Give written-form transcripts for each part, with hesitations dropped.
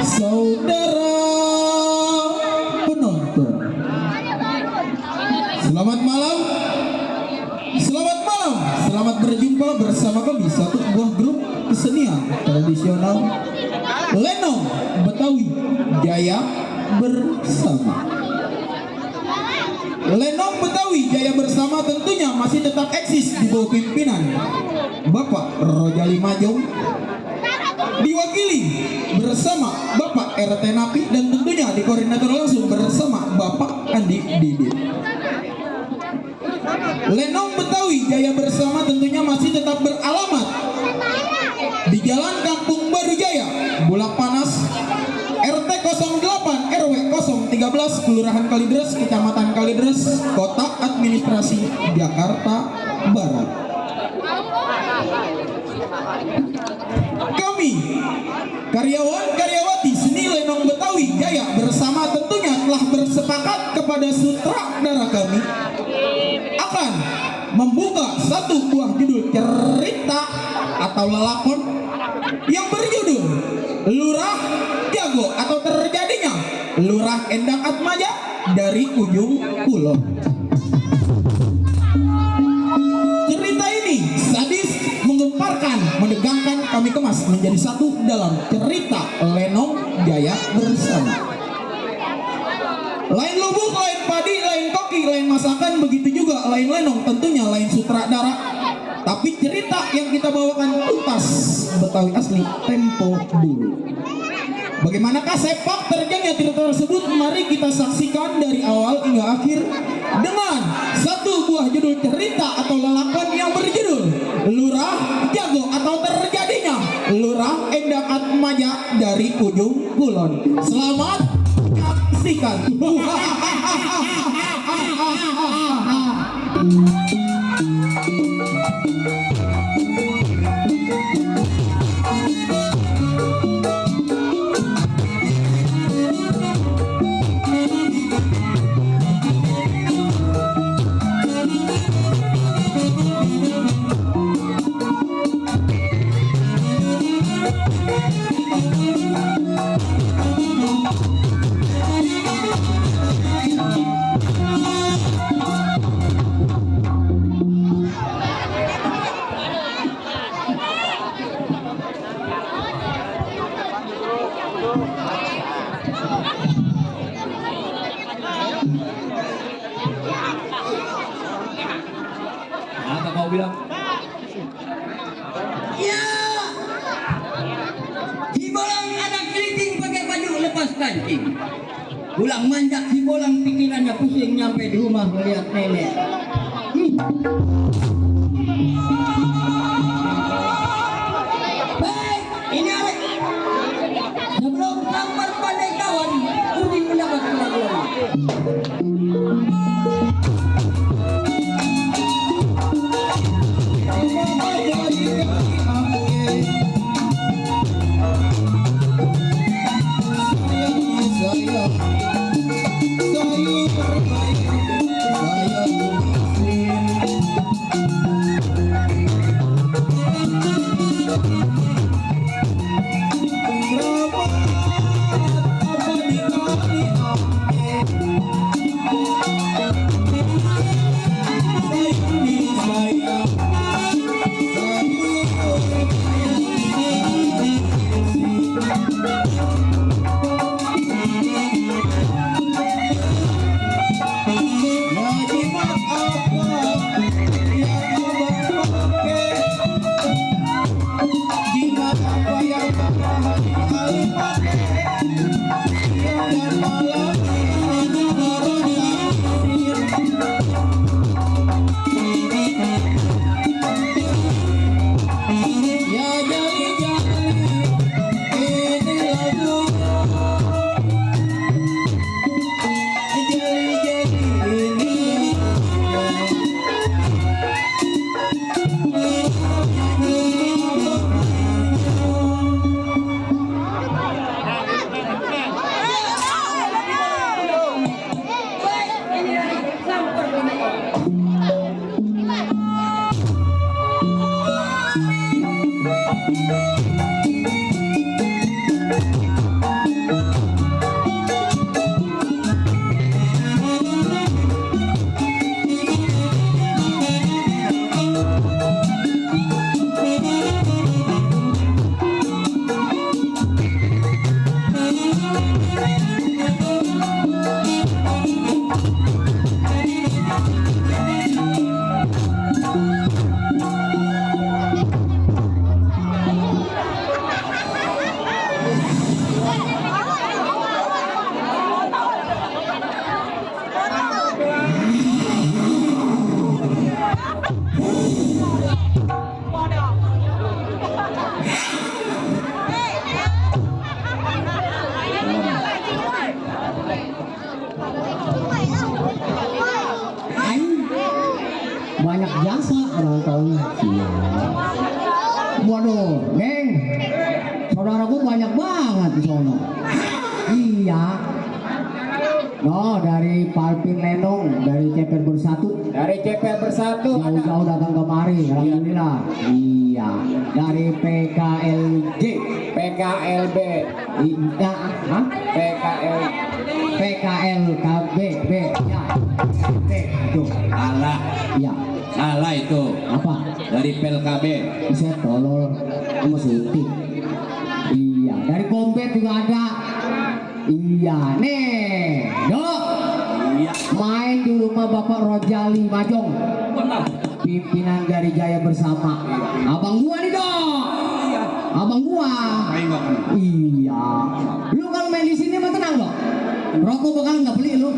Saudara penonton, selamat malam, selamat berjumpa bersama kami satu buah grup kesenian tradisional Lenong Betawi Jaya Bersama. Lenong Betawi Jaya Bersama tentunya masih tetap eksis di bawah pimpinan Bapak Rojali Majong, diwakili bersama Bapak RT Napi, dan tentunya dikoordinator langsung bersama Bapak Andi Didit. Lenong Betawi Jaya Bersama tentunya masih tetap beralamat di Jalan Kampung Baru Jaya, Bulak Panas, RT 08 RW 013, Kelurahan Kalideres, Kecamatan Kalideres, Kota Administrasi Jakarta Barat. Kami karyawan-karyawati seni Lenong Betawi Jaya Bersama tentunya telah bersepakat kepada sutradara kami akan membuka satu buah judul cerita atau lelakon yang berjudul Lurah Jago atau Terjadinya Lurah Endang Atmaja dari Ujung Kulon. Cerita ini sadis, menggemparkan, menegangkan, kami kemas menjadi satu dalam cerita Lenong Jaya Bersama. Lain lubuk, lain padi, lain koki, lain masakan, begitu juga lain lenong, tentunya lain sutradara. Tapi cerita yang kita bawakan tuntas Betawi asli tempo dulu. Bagaimanakah sepak terjangnya cerita tersebut? Mari kita saksikan dari awal hingga akhir dengan satu buah judul cerita atau lelakon yang berjudul Lurah Jago atau Terjadinya Lurah Endang Atmaja dari Ujung Kulon. Selamat menyaksikan. Apa kau bilang? Ya, si bolang anak keriting pakai baju lepas kancing. Pulang manjak si bolang, pikirannya pusing nyampe di rumah melihat nenek. Baik, ini Alek. Sebelum tampar pandai kawan, kuning mendapat pelajaran. Banyak jasa orang tahunya. Waduh, Neng, saudaraku banyak banget di sono. Iya. No, dari Palpin Lenong, dari Cepet Bersatu. Dari CPL Bersatu ada Jauh-jauh datang kemari, alhamdulillah. Iya. Dari PKLJ. PKLB, Iya, hah? PKL, PKLKB, B, ya. B, itu. salah, Iya. salah itu. Apa? Dari PLKB. Saya tolol sama Suti. Iya, dari Kompet juga ada. Iya, nih, Dok. Iya, Main di rumah Bapak Rojali Majong, benar. pimpinan dari Jaya Bersama. Abang gua nih, Dok. Abang gua. Main nggak kenal. Iya. Lu kalau main di sini mah tenang, Dok. Rokok bakal nggak beli lu.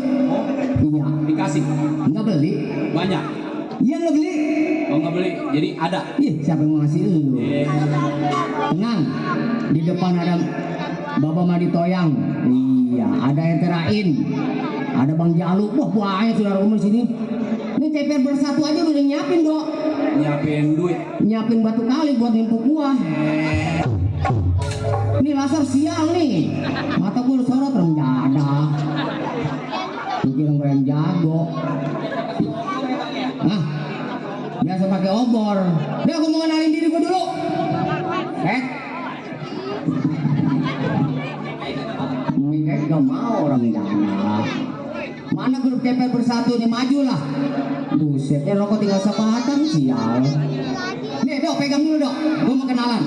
Iya. Dikasih Nggak beli. banyak. Iya nggak beli. Oh nggak beli, jadi ada. Ih, siapa yang mau ngasih lu? Eh, Tenang, di depan ada Bapak Madi Toyang. Iya, ada Enterain, ada Bang Jalu. Wah, banyak saudara umur sini. Ini CPR Bersatu aja udah nyiapin, Dok. nyiapin duit. Nyiapin batu kali buat nimpuk gua. Ini laser siang nih. Mata gua udah sorot rem jadah. Mikir rem jago. Nah, biasa pakai obor. Dia aku mau kenalin diri gua dulu. Mikir gak mau orang jadah. Mana grup CPR Bersatu nih, maju lah. Buset, rokok tinggal sebatang sial. Nih, Dok, pegang dulu, Dok. Gua mau kenalan.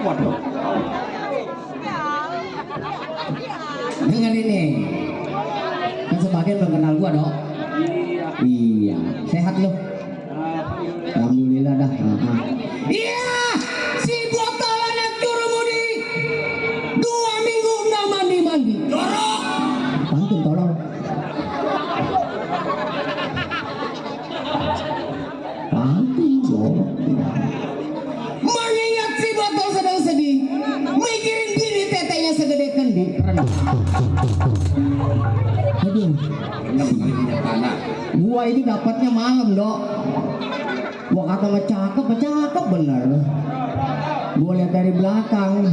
Waduh. Dengar ini. Kan sebagian belum kenal gua, Dok. Iya. Sehat lo? Alhamdulillah dah. Iya, si botol anak curumudi 2 minggu nggak mandi. Jorok. Pantun tolong. Pantun jorok. Mengingat si botol sedang sedih, mikirin diri tetenya segede kendi. Aduh. Enak kali minyak tanah. Gua ini dapatnya malam, Dok. Gua kata mah cakep bener. Gua lihat dari belakang.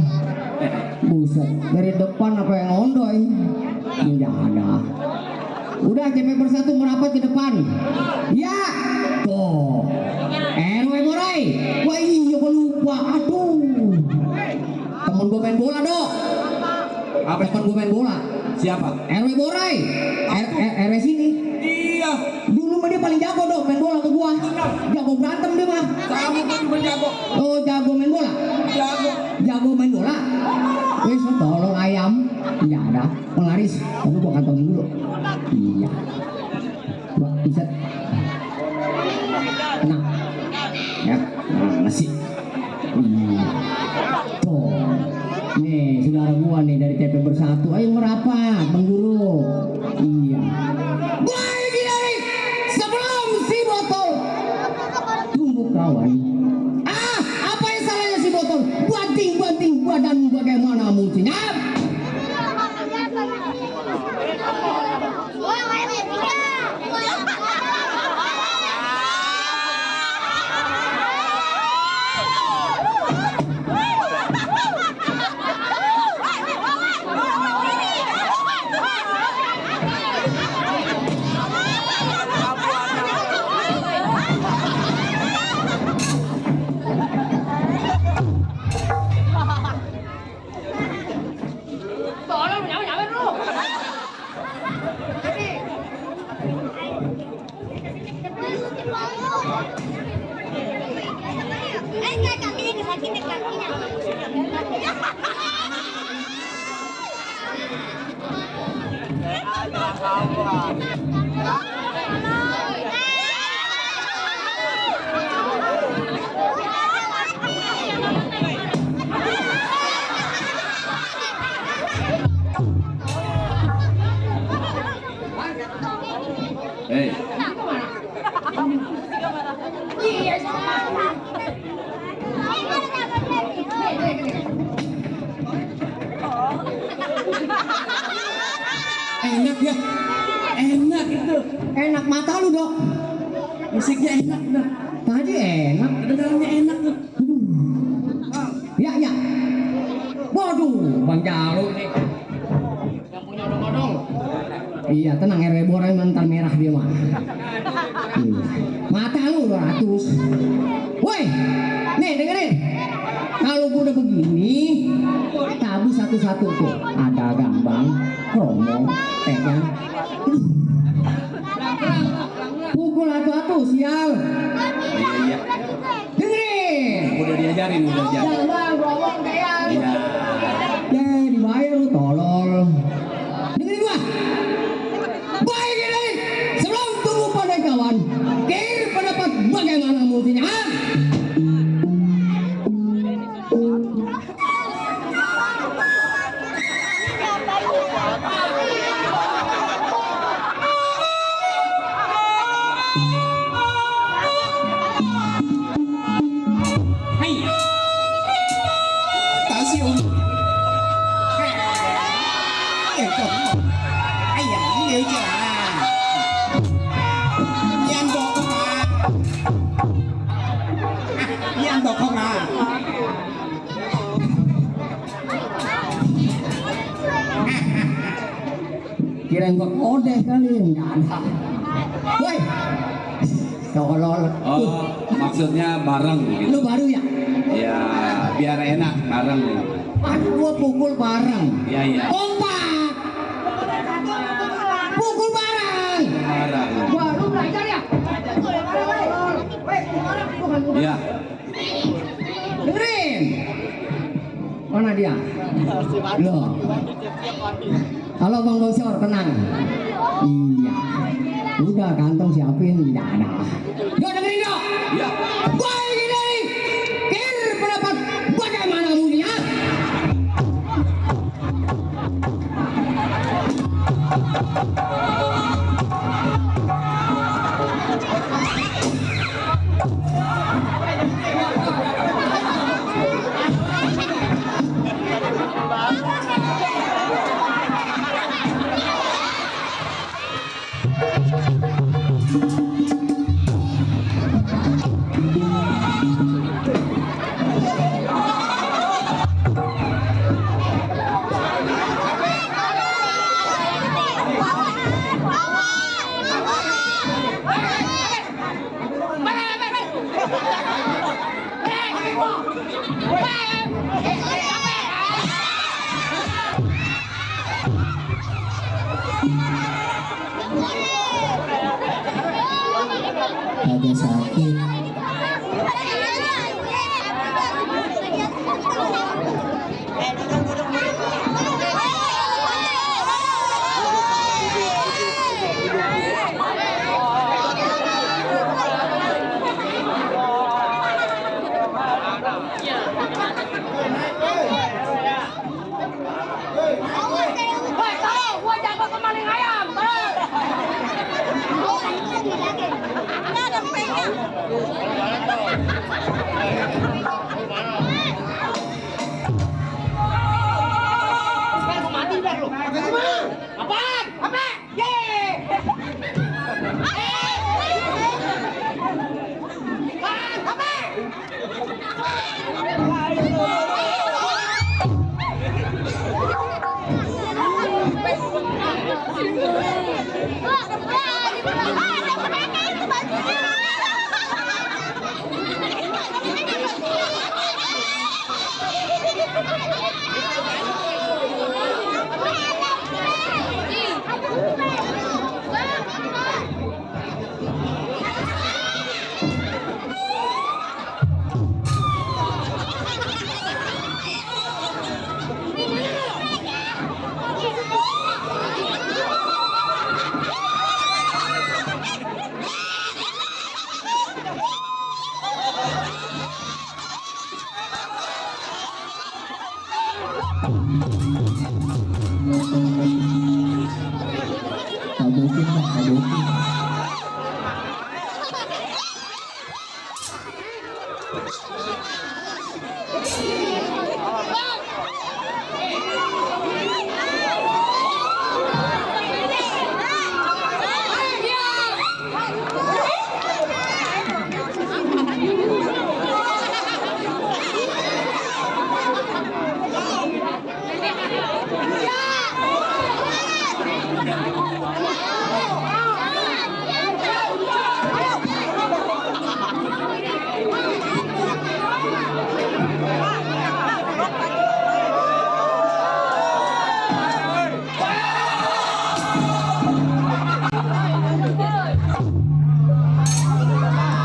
Buset, dari depan apa yang ondoy? Tidak ada. Udah, CPR Bersatu merapat ke depan. Ya, tuh. RW Borai. Wah iya, gua lupa. Aduh. Temen gua main bola, Dok. Apa itu? Temen gua main bola. Siapa? RW Borai. RW sini. Iya. Dulu mah dia paling jago, Dok, main bola ke gua. Jago berantem dia mah. Kamu kan berjago. Oh, jago main bola. Jago. Jago main bola. Wes, tolong ayam. Iya ada. Penglaris. Tapi gua kantongin dulu. Iya. Gua bisa. Tenang. Ya, nasi. Iya. Tuh. Nih, saudara gua nih dari CPR Bersatu. Ayo merapat, Bang Guru. Iya. Baik, Kiai. Sebelum si botol. Tunggu kawan. Apa yang salahnya si botol? Banting badan bagaimana mungkin? Enak ya, enak itu. Enak mata lu dok. Musiknya enak dah. Tadi enak. Kedengarannya enak tuh. Ya ya. Waduh, Bang Jalu nih. Yang punya odong-odong. Iya tenang Rebora mental merah dia mah. Mata lu 200. Woi, nih dengerin. Kalau gua udah begini, tabu satu-satu tuh. Ada gambang, romo, tehnya. Pukul atu-atu sial. Iya. Dengerin. Udah diajarin. Gambang, romo, tehnya. Iya. Ya dibayar lu tolol. Dengerin gua. Baik ini. Sebelum tunggu pada kawan, kir pendapat bagaimana multinya? Tasyo. Eh, kok. Ayah, ini aja. Yan dok ko na. Yan dok ko na. Kirain gua kode kali enggak ada. Woi. Tolol. Oh, maksudnya bareng gitu. Lu baru ya? Ya, biar enak bareng. Aduh gua pukul bareng. Iya, iya. Kompak. Pukul bareng. Bareng. Baru belajar ya? Iya. Dengerin. Mana dia? Loh. Halo Bang Bosor, tenang. Iya. Udah kantong siapin, tidak ada. Yo dengerin dong. Iya. Baik ini. Kir pendapat bagaimana mulia? Agak sakit. Tabukin bang, tabukin.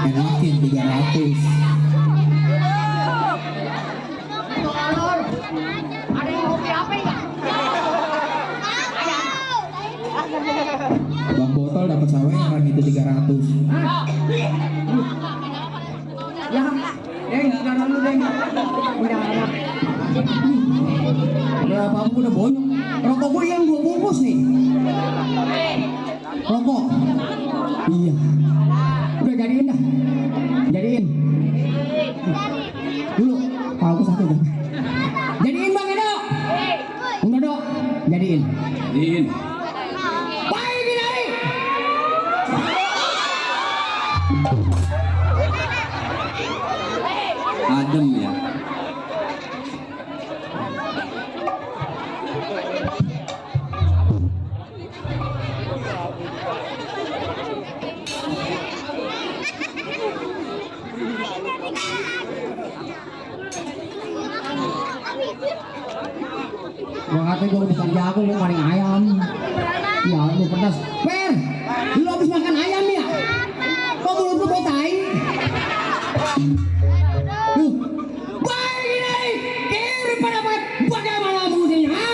Enakin 300. Bang botol dapat saweran itu 300. Ya, sekarang lu deh. Udah anak. Berapa aku udah bonyok. Rokok gue yang 2 bungkus nih. Rokok. Iya. Udah jadiin dah. Jadiin. Dulu. Kalau aku 1 dah. Jadiin Bang Edo. Bang Edo. Jadiin. Diin. Baik Ginari. Adem ya. Gua kata gue bukan jago, gue maling ayam. Ya lu pedas. Per, lu habis makan ayam ya? Kok mulut lu bau tai? Lu, baik ini, kiri pada baik. Bagaimana musiknya?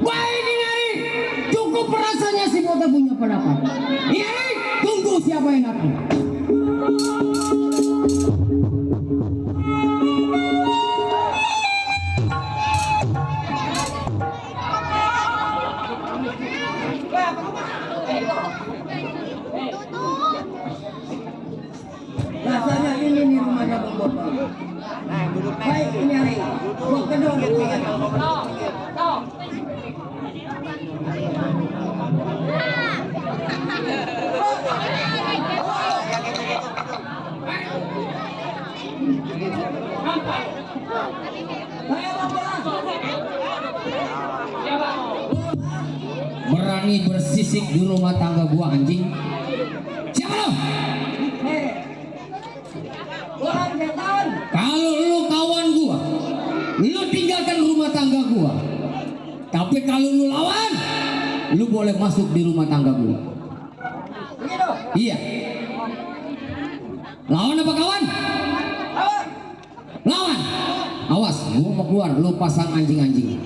Baik ini hari, cukup rasanya si Bota punya pendapat. Ini hari, tunggu siapa yang datang. Rasanya ini nih rumahnya Bang Botol. Baik ini hari, gua kedua gitu ya. Berani bersisik di rumah tangga gua anjing. Siapa lo? Orang setan. Kalau lu kawan gua, lu tinggalkan rumah tangga gua. Tapi kalau lu lawan, lu boleh masuk di rumah tangga gua. Begitu. Iya. Lawan apa kawan? Lawan. Lawan. Awas, gua mau keluar, lu pasang anjing-anjing.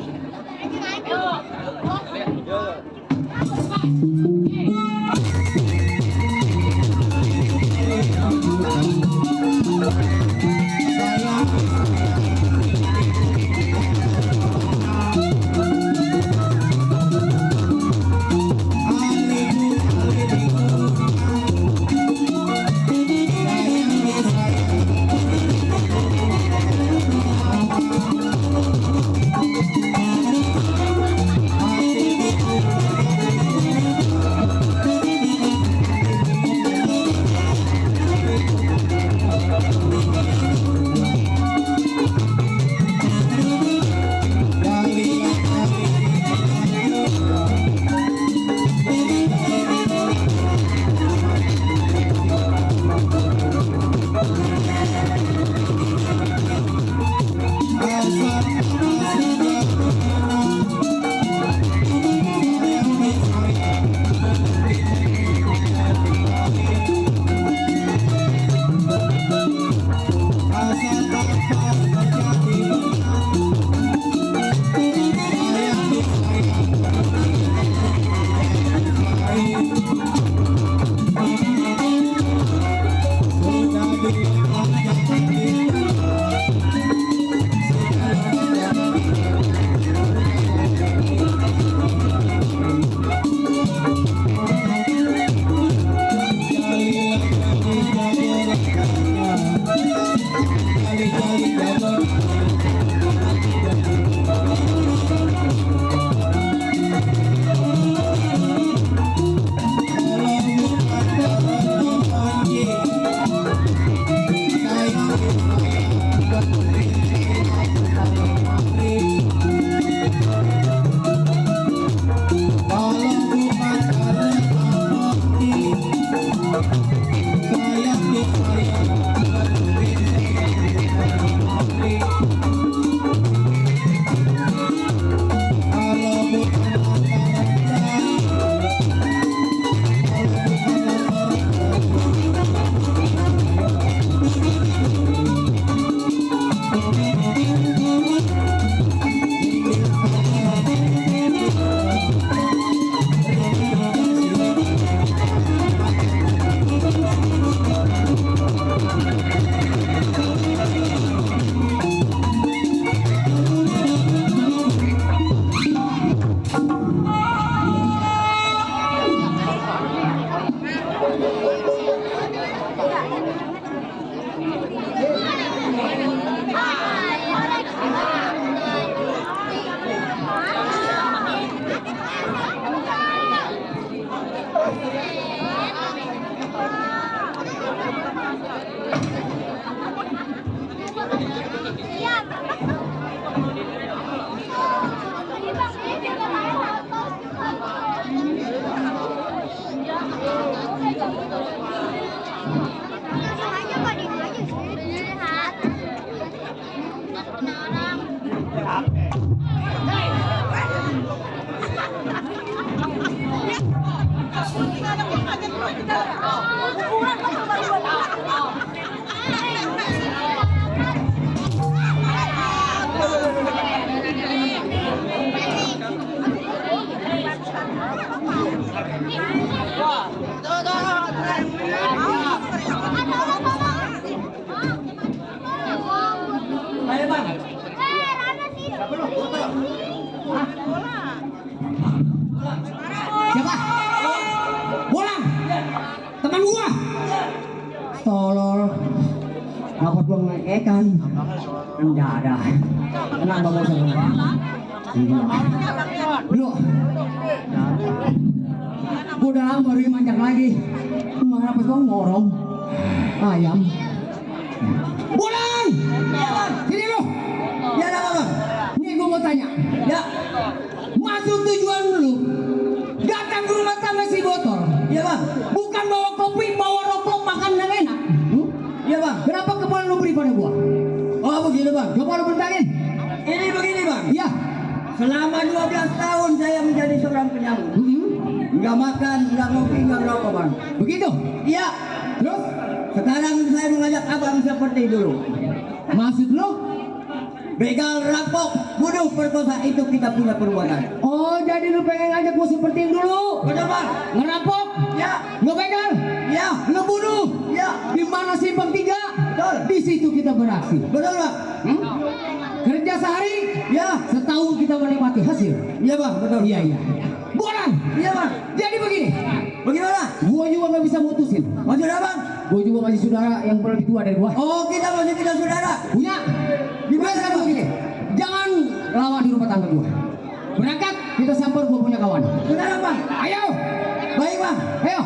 Siapa? Bolang. Teman gua. Tolol. Dapat gua ngekekan. Enggak ada. Tenang Bang Bosan. Lu. Gua udah lama baru manjak lagi. Mana pas gua ngorong. Ayam. Bolang. Sini lu. Ya ada Bang. Nih gua mau tanya. Ya. Maksud tujuan lu datang ke rumah tangga si botol. Iya Bang. Bukan bawa kopi, bawa rokok, makan yang enak. Iya Bang. Kenapa kemarin lu beri pada gua? Oh begini Bang. Coba lu bentangin. Ini begini Bang. Iya. Selama 12 tahun saya menjadi seorang penyamun. Enggak makan, enggak ngopi, enggak ngerokok Bang. Begitu. Iya. Terus Sekarang saya mengajak abang seperti dulu. maksud lu? Begal, rampok, bunuh, perkosa itu kita punya perbuatan. Oh, jadi lu pengen ngajak gua seperti yang dulu? Betul Bang? Ngerampok? Ya. Ngebegal? Ya. Ngebunuh? Ya. Di mana simpang 3? Betul. Di situ kita beraksi. Betul Bang? Kerja sehari? Ya. Setahun kita menikmati hasil. Iya Bang, betul. Iya, iya. Bolang. Iya Bang. Jadi begini. Bagaimana? Gua juga nggak bisa mutusin. Maksud abang? Gua juga masih saudara yang lebih tua dari gua. Oh kita masih kita saudara. Punya. Gimana Sekarang Bang? begini. Jangan lawan di rumah tangga gua. Berangkat kita samper gua punya kawan. Saudara Bang. Ayo. Baik Bang. Ayo.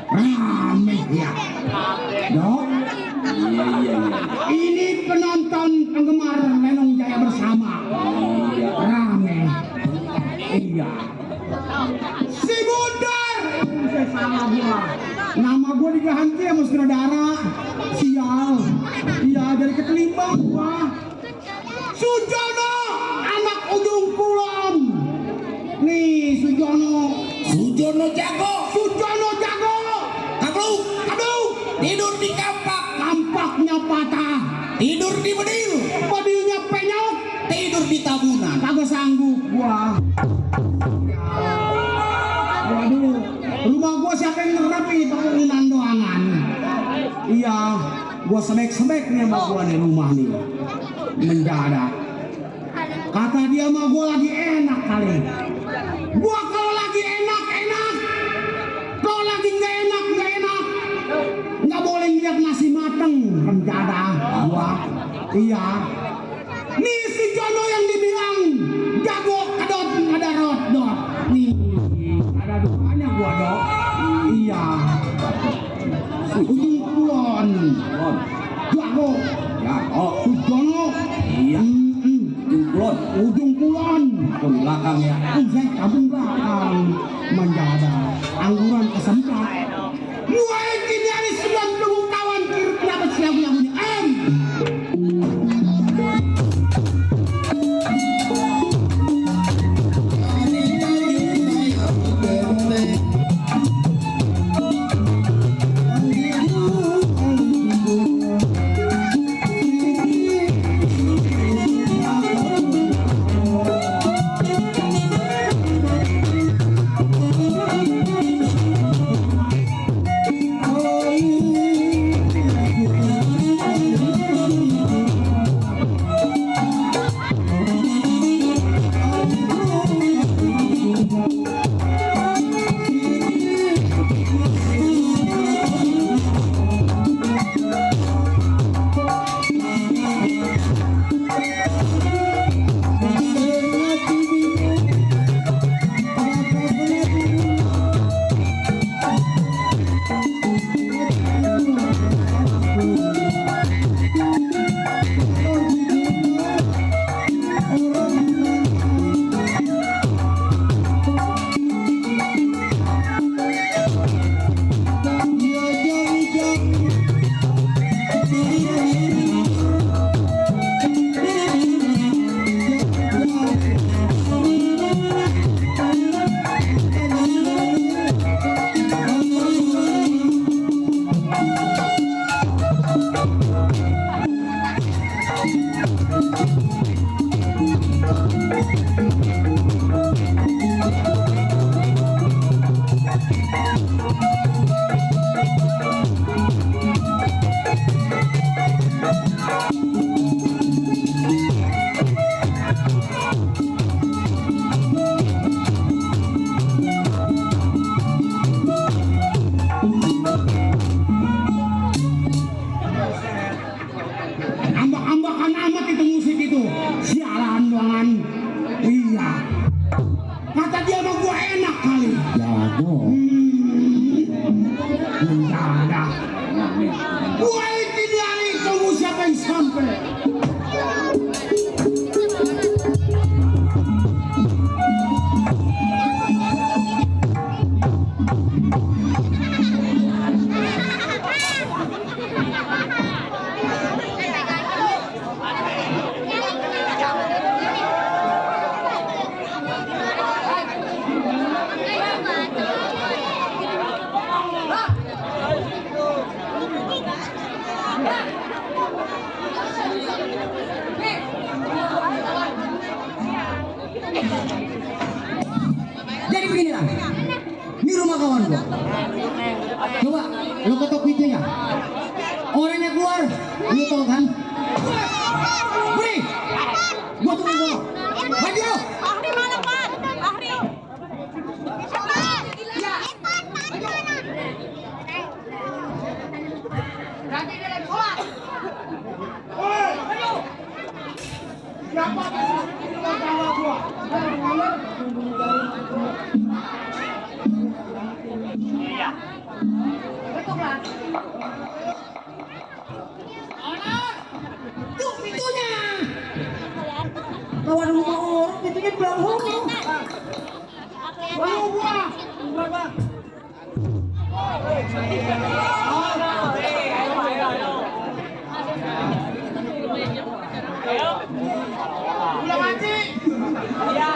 Rame ya. Dok, Iya, iya, iya. ini penonton penggemar Lenong Jaya bersama. Iya. Rame. Iya. Si Bundar. Saya salah gua. Nama gua diganti sama sutradara. Sial. Iya, dari Ketelimbang gua. Sujono, anak ujung kulon. Nih, Sujono. Sujono jago, Sujono jago. kabluk, Aduh, tidur di kampak, kampaknya patah. tidur di bedil, Bodinya penyok. tidur di tabunan. Kagak sanggup gua. Waduh, rumah gua siapa yang ngerapi bangunan doangan. Iya, gua sebek-sebek nih sama gua nih rumah nih. Mendadak. Kata dia mah gua lagi enak kali. Gua kalau lagi enak, enak. Kalau lagi nggak enak, nggak enak. Nggak boleh lihat nasi mateng. Mendadak gua. Iya. Nih si Jono yang dibilang jago kedot ada rot dot. Nih ada dukanya gua dok. Iya. Si ujung kulon. Kulon. Jago. Ya, oh. Si Jono. Iya. Kulon. Ujung kulon. Ke belakang ya. Saya kampung belakang. Menjaga angguran kesempat. Mulai kini hari 90 kawan kenapa siagu-lagunya em. Ambak-ambakan amat itu musik itu. Sialan doangan. Iya. Kata dia mah gua enak kali. Jago. Mendadak. Gua ini hari tunggu siapa yang sampai. Jadi beginilah. Ini rumah kawan gua. Coba lo ketok pintunya. Orangnya keluar, lu tahu kan? Beri. Gua tunggu gua. Maju lo. Ahri mana Pak? Ahri. Berarti dia lagi sholat. Siapa yang gua? Tuh pintunya. Kawan rumah orang pintunya di belakang. Wah, wah. Udah mati. Ya,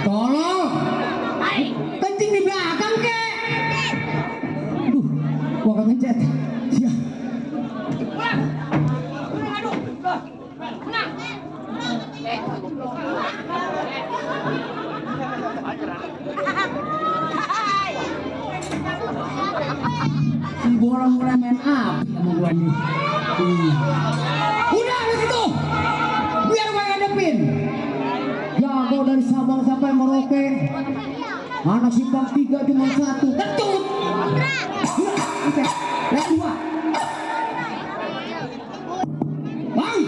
Tolong. Kencing di belakang kek. Aduh, gua kepencet. Ya. Si bola mulai main api sama gua nih. Udah di situ. Biar gua ngadepin. Jago dari Sabang sampai Merauke. Anak simpang 3 cuma 1. Ketut. Oke, yang 2. Bang.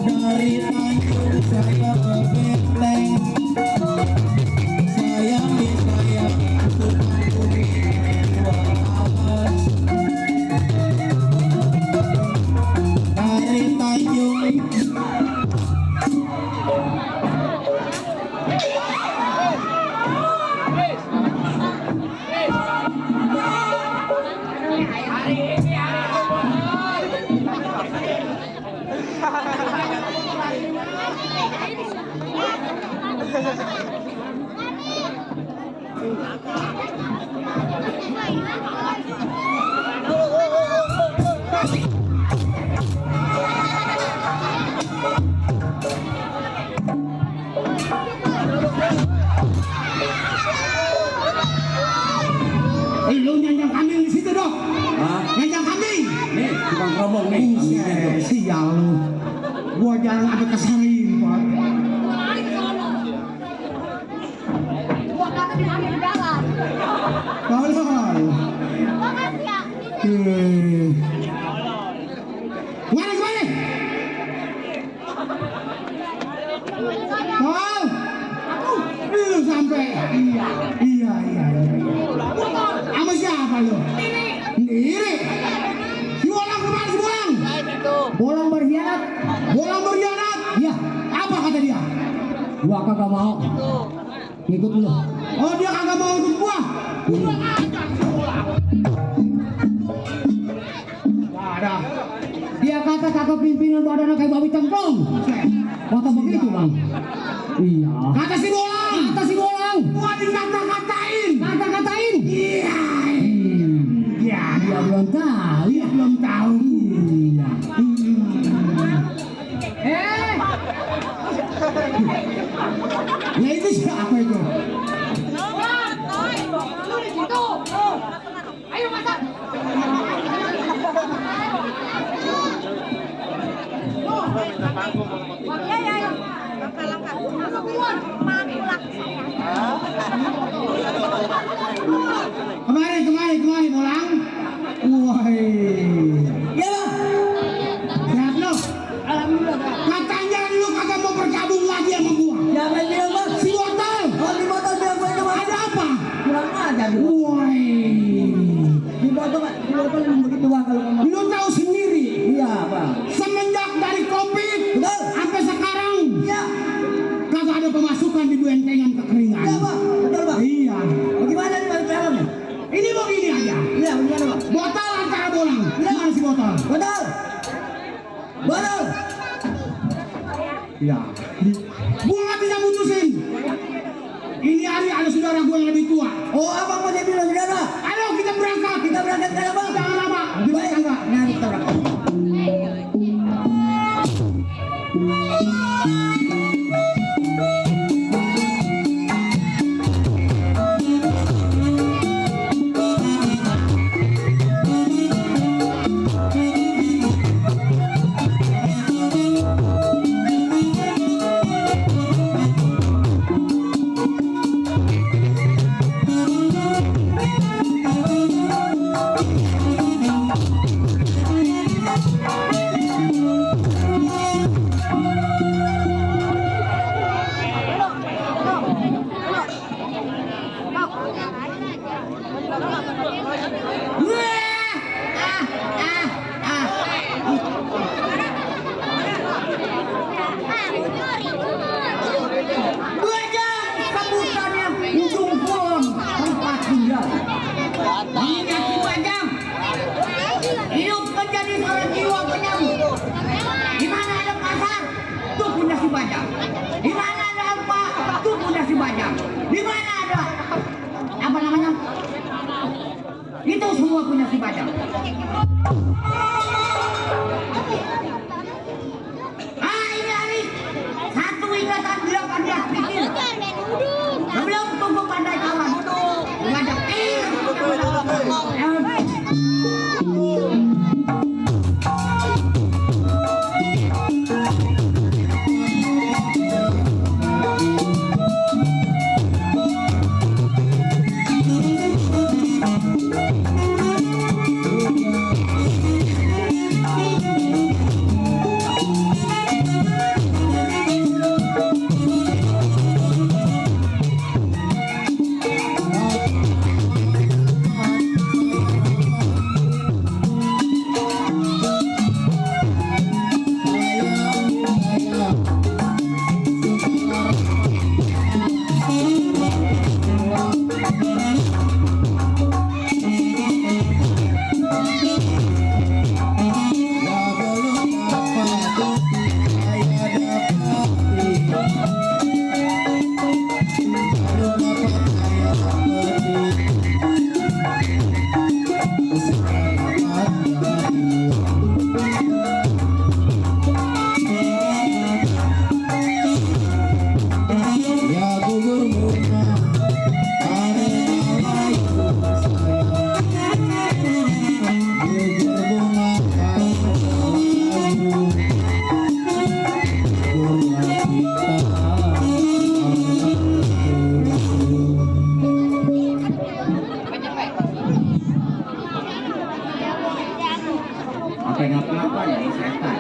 Dari Tanjung saya ke Benteng, sayang di sayang tukang kuning dua alas. Dari Tanjung Lu nyanjang kambing di situ dong. Hah? Nyanjang kambing. Nih, tukang kerobong nih. Buset, sial lu. Gua jarang ada kesarin, Pak. Gua kata di mana di jalan. Tolol. Makasih ya. Kemana, kemana? Oh, lu sampai. Iya. Sama siapa lu? Sendiri. Si Bolang kemana si Bolang? Bolang berkhianat. Bolang berkhianat. Iya, Apa kata dia? gua kagak mau. Ngikut lu. Oh, dia kagak mau ikut gua. Nggak ada. Dia kata kakak pimpinan badannya kayak babi cemplung. Kata begitu, Bang. Iya. Kata si Bolang. Kata si Bolang. Gua dikata-katain. Kata-katain. Iya. Iya, Dia belum tahu. dia belum tahu. Iya. Ya itu siapa itu? Lu di situ. Ayo masak. Ya. Langkah-langkah. Aku keluar. Makulak. Kemari Bolang. Wah. Ya, Bang. Sehat lu? Alhamdulillah, Bang. Katanya lu kagak mau bergabung lagi sama gua. Siapa yang bilang, Bang? Si Botol. Oh, di botol bilang gua itu, Bang. Ada apa? Kurang ajar lu. Wah. Di botol memang begitu, Bang, kalau ngomong. Lu tahu sendiri. Iya, Bang. Semenjak dari Covid Betul. sampai sekarang Iya. kagak ada pemasukan di Buentengan kekeringan. Iya, Bang. Betul, Bang. Iya. Bagaimana nih, Bang, filmnya? Ini begini aja. Iya, bagaimana, Bang? Botol antara Bolang. Gimana si Botol? Botol. Botol. Iya. Gua nggak bisa mutusin. Ini hari ada saudara gua yang lebih tua. Oh, abang mau jadi saudara? Ayo kita berangkat. Kita berangkat sekarang, Bang. Jangan lama. Di Baik. tangga. Nah, kita berangkat. Itu semua punya si Bajang. Ini hari satu ingatan 18 pikir. Sebelum tunggu pandai kawan. Bajang. Sampai ngapa-ngapa jadi setan.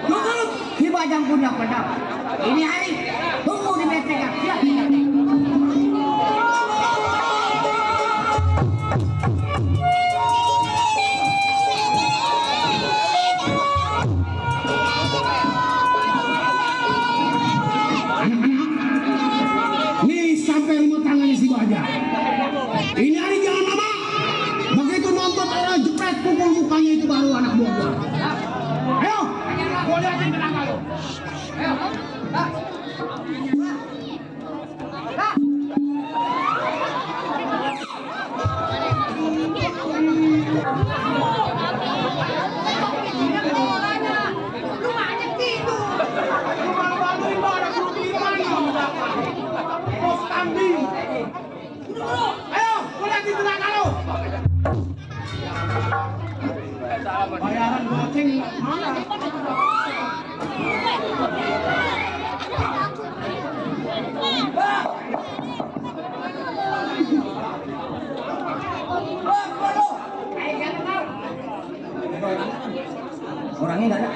Tunggu, si Bajang pundak pedang. Ini hari, tunggu di meja. Siap. Nih sampai rumah tangannya si Bajang. Ini hari jangan lama. Begitu nonton orang jepret pukul mukanya itu baru anak buah gua. Ayo, gua liatin tenaga lu. Ayo. Ayo, gua liatin tenaga lu. Bayaran goceng mana? Orangnya nggak ada.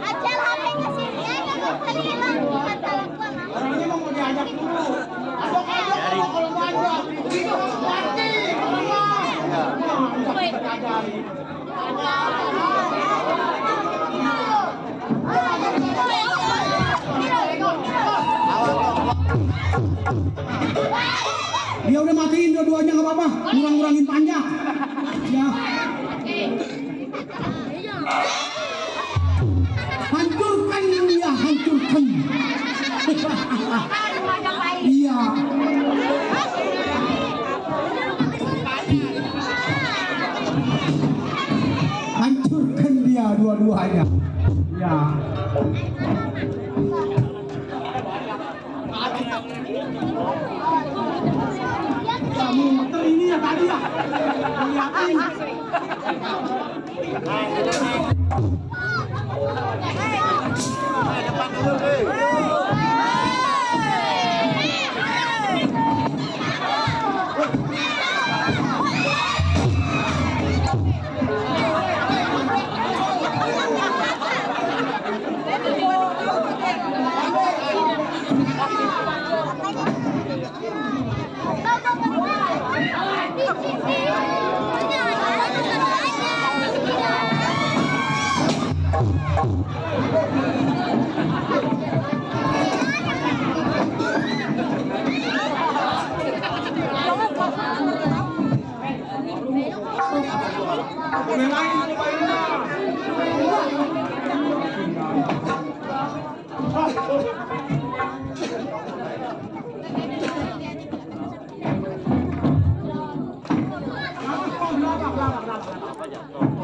Acel HP-nya sini aja nggak usah hilang bukan salah gua nggak. Orangnya mau diajak dulu. Adok aja kalau banyak. Itu mati. Dia udah matiin dua-duanya nggak apa-apa. Kurang-kurangin panjang. Ya. Hancurkan dia, hancurkan. Iya. Hancurkan dua-duanya. Ya. Kamu muter ini ya tadi ya. Lihatin.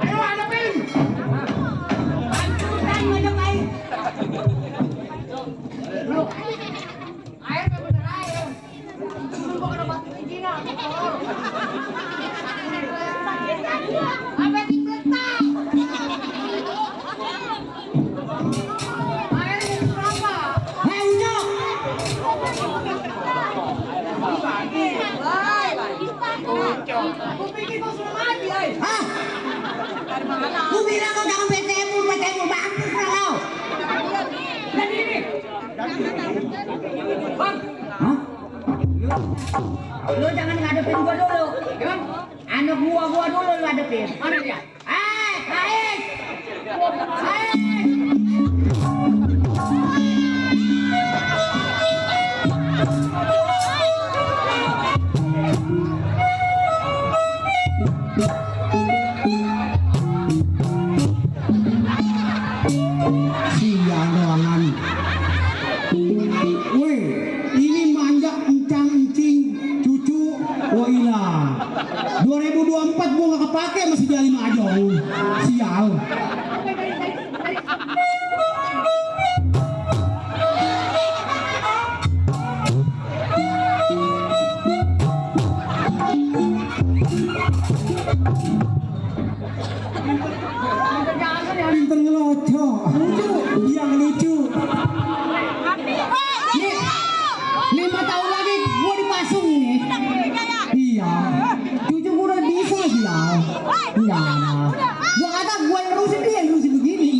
Ayo hadapin. Hancurkan banyak air. Air bener air. Dulu gua kena batu Cina. Apa dipletak? Airnya berapa? Hei Ucok, Aku pikir kau sudah mati, ay. hah? Ku bilang kau jangan PTM-mu bagus lah kau. Dan ini. Bang, Hah? lu jangan ngadepin gua dulu. Ya, anak gua dulu lu hadepin. Mana dia? Ais! Siang doangan. Weh, ini manja encang-encing cucu Waila. 2024 gua gak kepake masih jadi majong. Sial. Pinter ngeloco. Lucu. Yang lucu. Nih, 5 tahun lagi gua dipasung nih. Iya. Cucu gua udah bisa gila. Enggak lah. Gua kata gua yang nerusin, dia yang nerusin begini.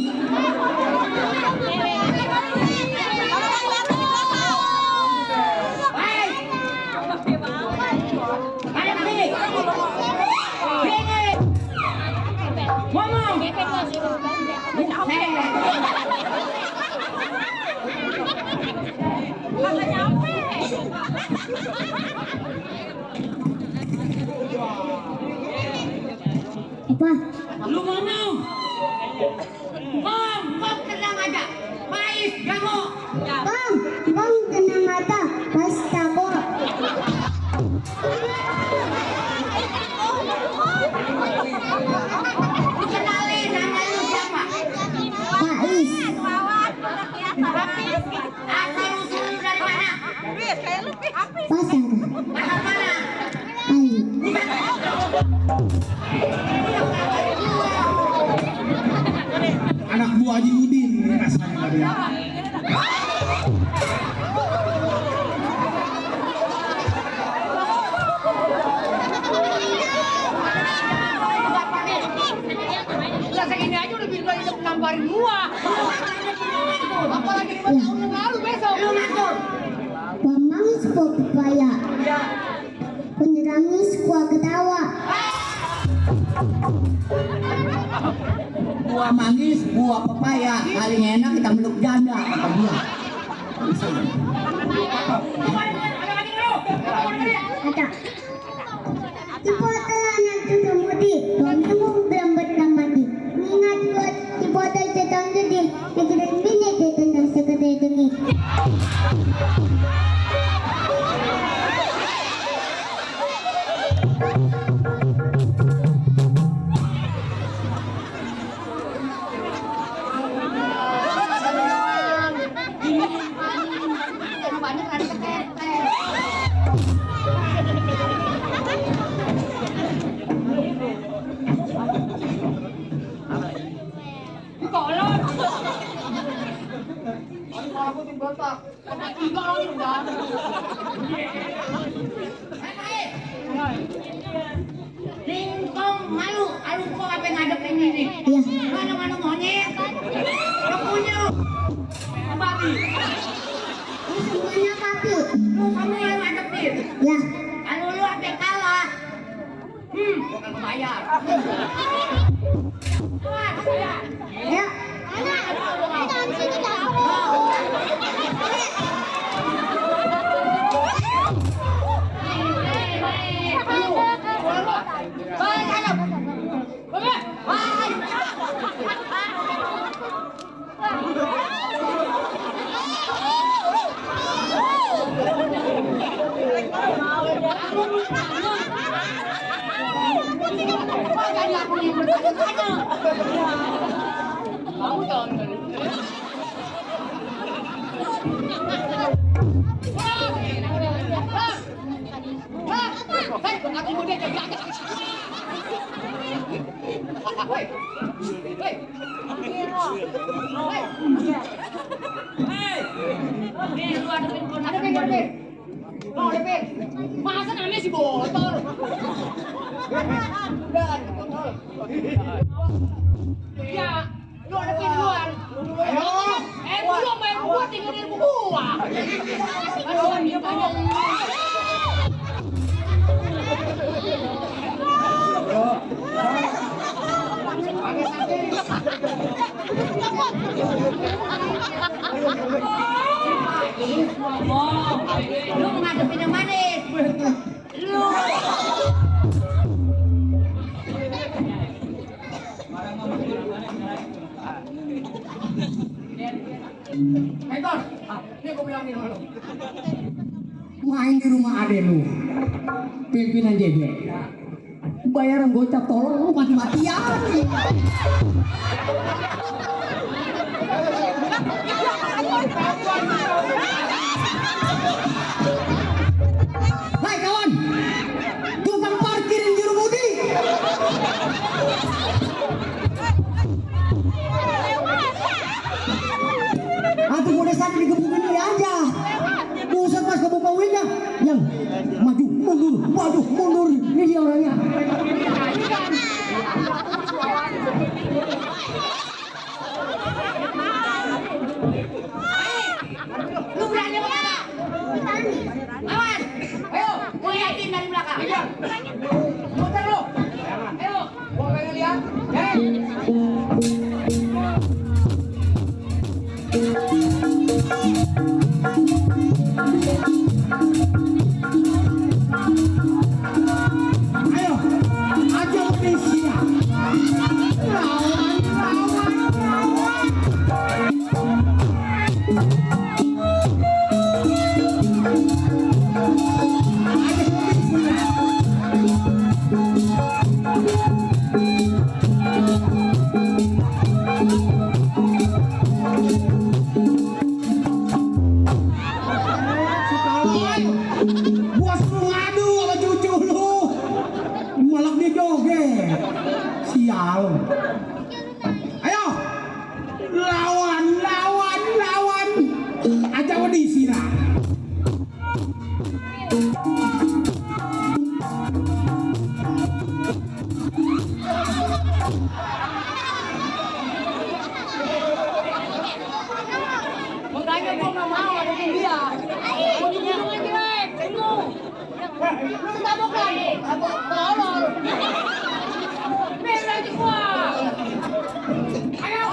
Apa? Lu ngomong. Bang, tenang aja. Mais, jago. Bang, tenang aja. Basta ko. Kenalin nama lu siapa? Pais. Asal usul lu dari mana? Pasar. Pasar mana? Ayo. Anak buah Haji Udin ini rasanya dia. Udah segini aja udah bisa namparin gua. Apalagi 5 tahun yang lalu besok. Lu ngatur. Pemangis po pepaya. Penyerangis kuah ketawa. Buah manggis, buah pepaya, paling enak kita meluk janda kata dia. Ada. Tipo telah nanti temudi. Kamu belum bertamati. Ingat buat tipo tetang jadi. Negeri ini tetang sekedar dengi. bikin botak. Tiga orang udah. Singkong malu, alu kok apa ngadep ini nih? Iya. Mana monyet? Kamunya. Babi. Ini semuanya papi. Kamu yang ngadepin. Ya. Kalau lu apa kalah? Bukan bayar. Tuan, bayar. Ya. Masa namanya si botol? Ya, lu hadapin duluan. Belum main gua tinggal ilmu gua. Aduh, dia banyak. Lu ngadepin yang manis. Lu. Hektor, ini aku bilangin lu. Main di rumah ade lu, pimpinan JB. Bayaran gocap tolong lu mati-matian. Hai kawan, tukang parkir yang juru budi. Atau boleh saja digebukin dia aja. Buset pas kebuka wingnya, yang maju mundur. Ini dia orangnya. Lu berani mana? Awas. Ayo, gua liatin dari belakang. Muter lu. Ayo, gua pengen lihat. Ayo, aja Indonesia. Gua suruh ngadu sama cucu lu, malah dia joget. Sial. Ayo, lawan. Aja Indonesia. Makanya gua nggak mau ada dia. Gua diminum lagi jelek, bingung. Lu tabok lagi, tabok tolol. Main lagi gua. Ayo.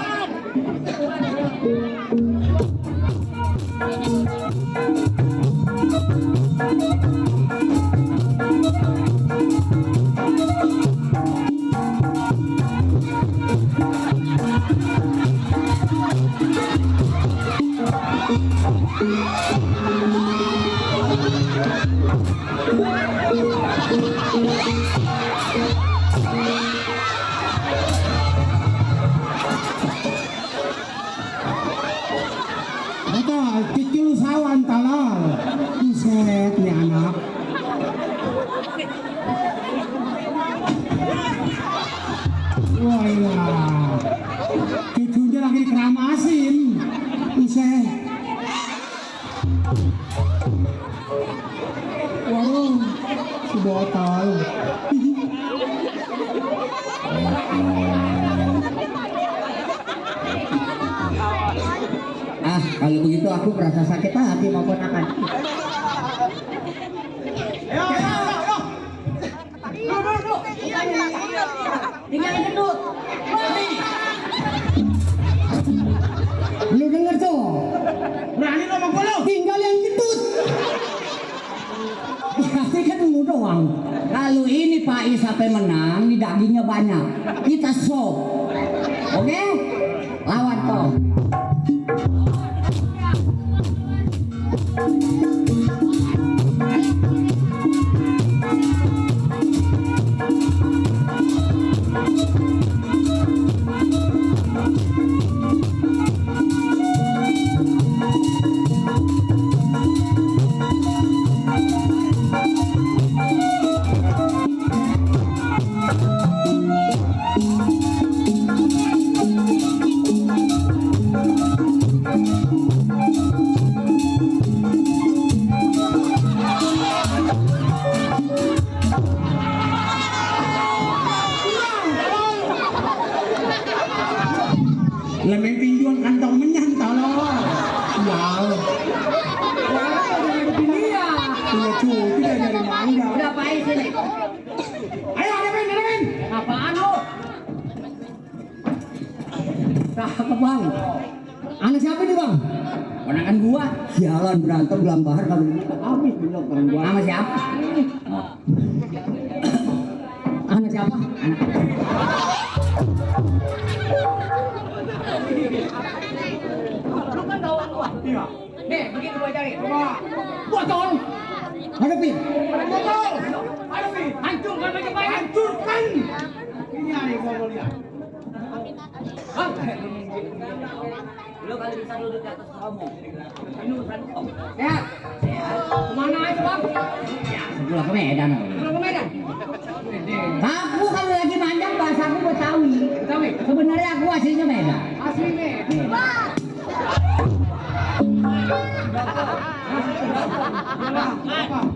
Ah, kalau begitu aku merasa sakit hati mau ponakan. Tinggal gendut. Lu denger tuh? Berani lo sama gua lo. Tinggal yang gendut. Pasti kan lu doang. Kalau ini Pak Is sampai menang, ini dagingnya banyak. Kita show. Oke? Lawan toh. Lemeng tinjuan kantong menyan tolong. Ya. Iya. Punya cuti dari mangga. Udah Pak Is ini. Ayo hadapin. Apaan lu? Cakep bang. Anak siapa nih bang? Ponakan gua. Sialan berantem belang bahar kamu ini habis belum orang gua. Sama siapa? Anak siapa? Anak. Lu kan kawan gua. Iya. Nih, begitu gua cari. Botol. Hadapin. Betul. Hadapin. Hancurkan baju Pak Is. Hancurkan. Ini hari gua mau lihat. Lu kalau bisa duduk di atas kamu. Ini urusan om. Sehat. Kemana aja bang? Ya, pulang ke Medan. Pulang ke Medan. Aku kalau lagi manjang bahasa aku Betawi. Betawi. Sebenarnya aku aslinya Medan. Asli Medan.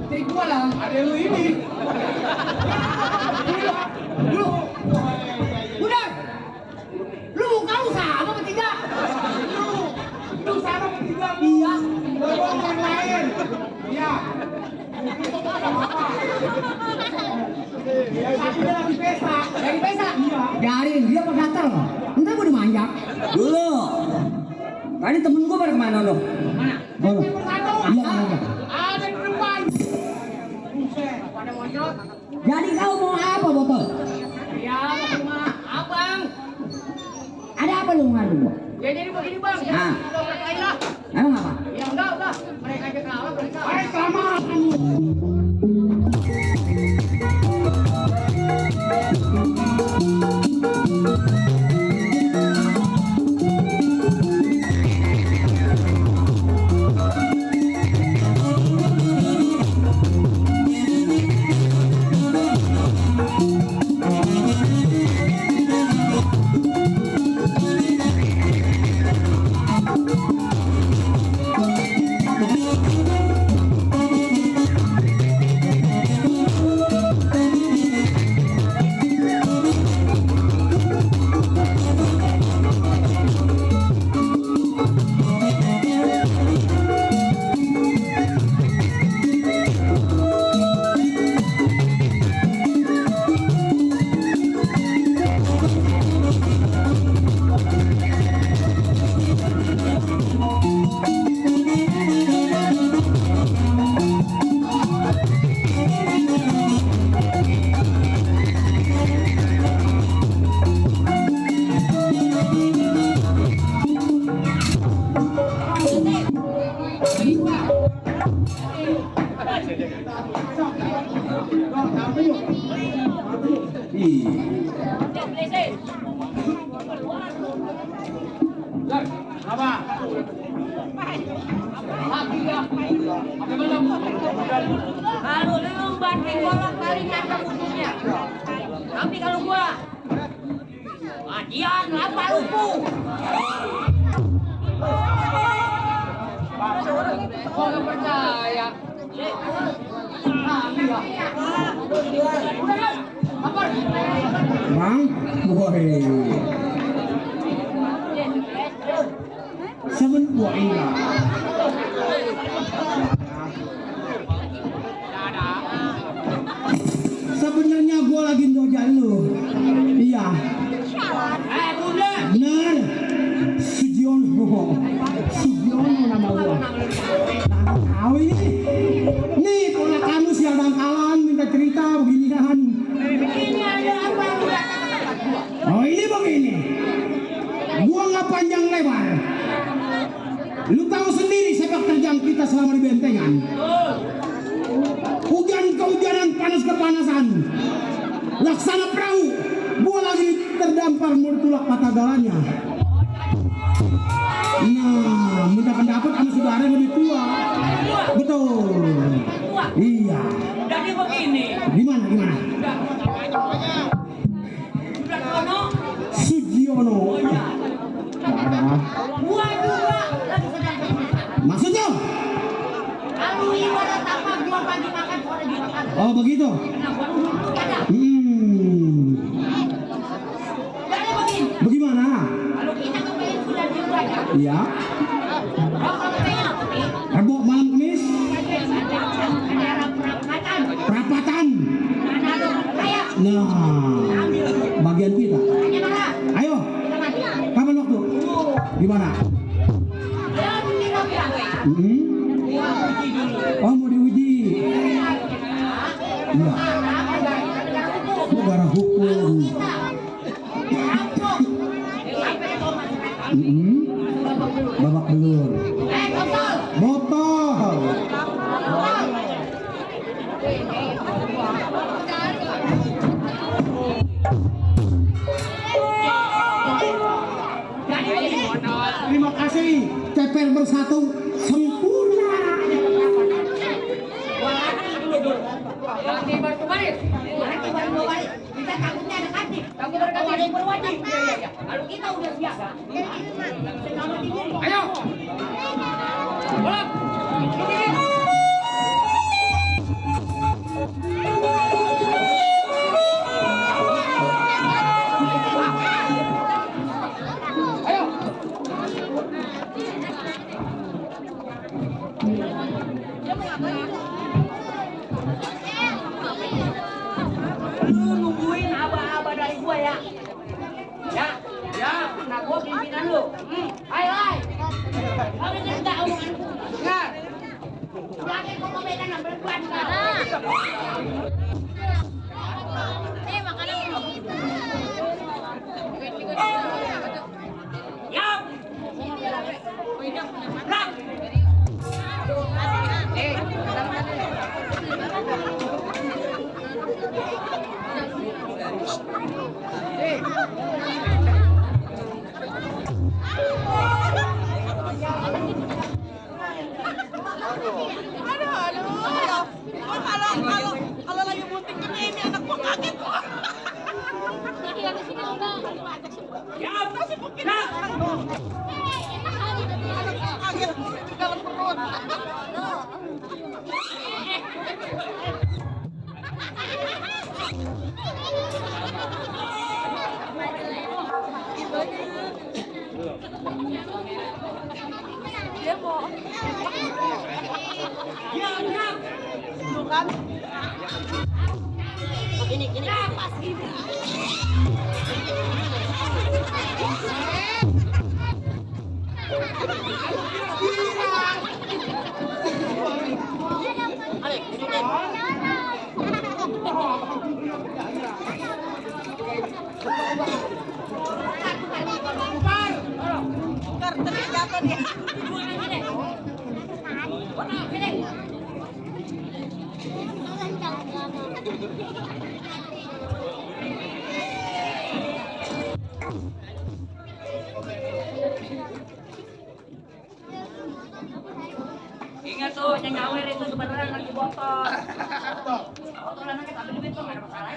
Jadi gua lah. Ada lu ini. Lu. Udah. Lu muka lu sama bertiga. Lu sama bertiga. Iya. Gua yang lain. Iya. Satunya lagi pesta. Lagi pesta. Biarin dia mau gatel. Entar gua dimanjak. Dulu. Tadi temen gua pada kemana lo? Mana? Oh. Iya. Ada di depan. Pada monjot. Jadi kau mau apa botol? Ya, mau ke rumah abang. Ada apa lu ngadu gua? Ya jadi begini bang. Ah. Udah mereka aja lah. Emang apa? Ya udah. Mereka aja kalah mereka. Baik, selamat. Kalau lu banding bolak-balik nangkap musuhnya. Tapi kalau gua adian apa lupu. Gua nggak percaya. Udah kan? Apa? Bang, boy. Saben buah enggak. Sebenarnya gua lagi ndoja lu. Iya. Bener. Sugiono. Sugiono nama gua. Tahu ini. Nih pola kamu siang dangkalan minta cerita beginian. Oh ini begini. Gua nggak panjang lebar. Lu tahu sendiri sepak terjang kita selama di bentengan. Hujan kehujanan, panas kepanasan. Laksana perahu. Gua lagi terdampar mertulak patah galanya. Nah, minta pendapat sama saudara yang lebih tua. Betul. Iya. Jadi begini. Gimana? Sugiono. Ada. Gua juga lagi sedang berbicara. Maksudnya? Kalau ibarat apa gua pagi makan sore juga makan. Oh begitu. Nah, gua dulu ada. Jadi begini. Bagaimana? Kalau kita kepengen sudah di rumah ya. Iya. Kalau kepengen apa nih? Rabu malam Kamis. Ada perapatan. Perapatan. Mana ada kaya. Nah, bagian kita. Hanya mana? Ayo, Kita mati. kapan waktu? Gimana? Dan kita bilang. Oh mau diuji. Iya. Negara hukum. Babak belur. Botol. Terima kasih. CPR bersatu sempurna. Kita takutnya ada kaki. Takut ada kaki yang berwajib. Kalau kita udah biasa. Ayo. Bolak. Lu nungguin aba-aba dari gua ya. Ya. Nah gua pimpinan lu. Ayo, ayo. Kamu enggak omonganku. Dengar. Lagi kau memegang nomor buat Yap. Rak. Kalau lagi bunting gini ini anak gua kaget kok. Yap. Kaget di dalam perut. Yap. Tuh kan. Gini. Pas gini. Kartunya jatuh dia. Ingat tuh, yang nyawer itu sebenarnya lagi botol. Botol anaknya tapi duit tuh nggak ada masalah.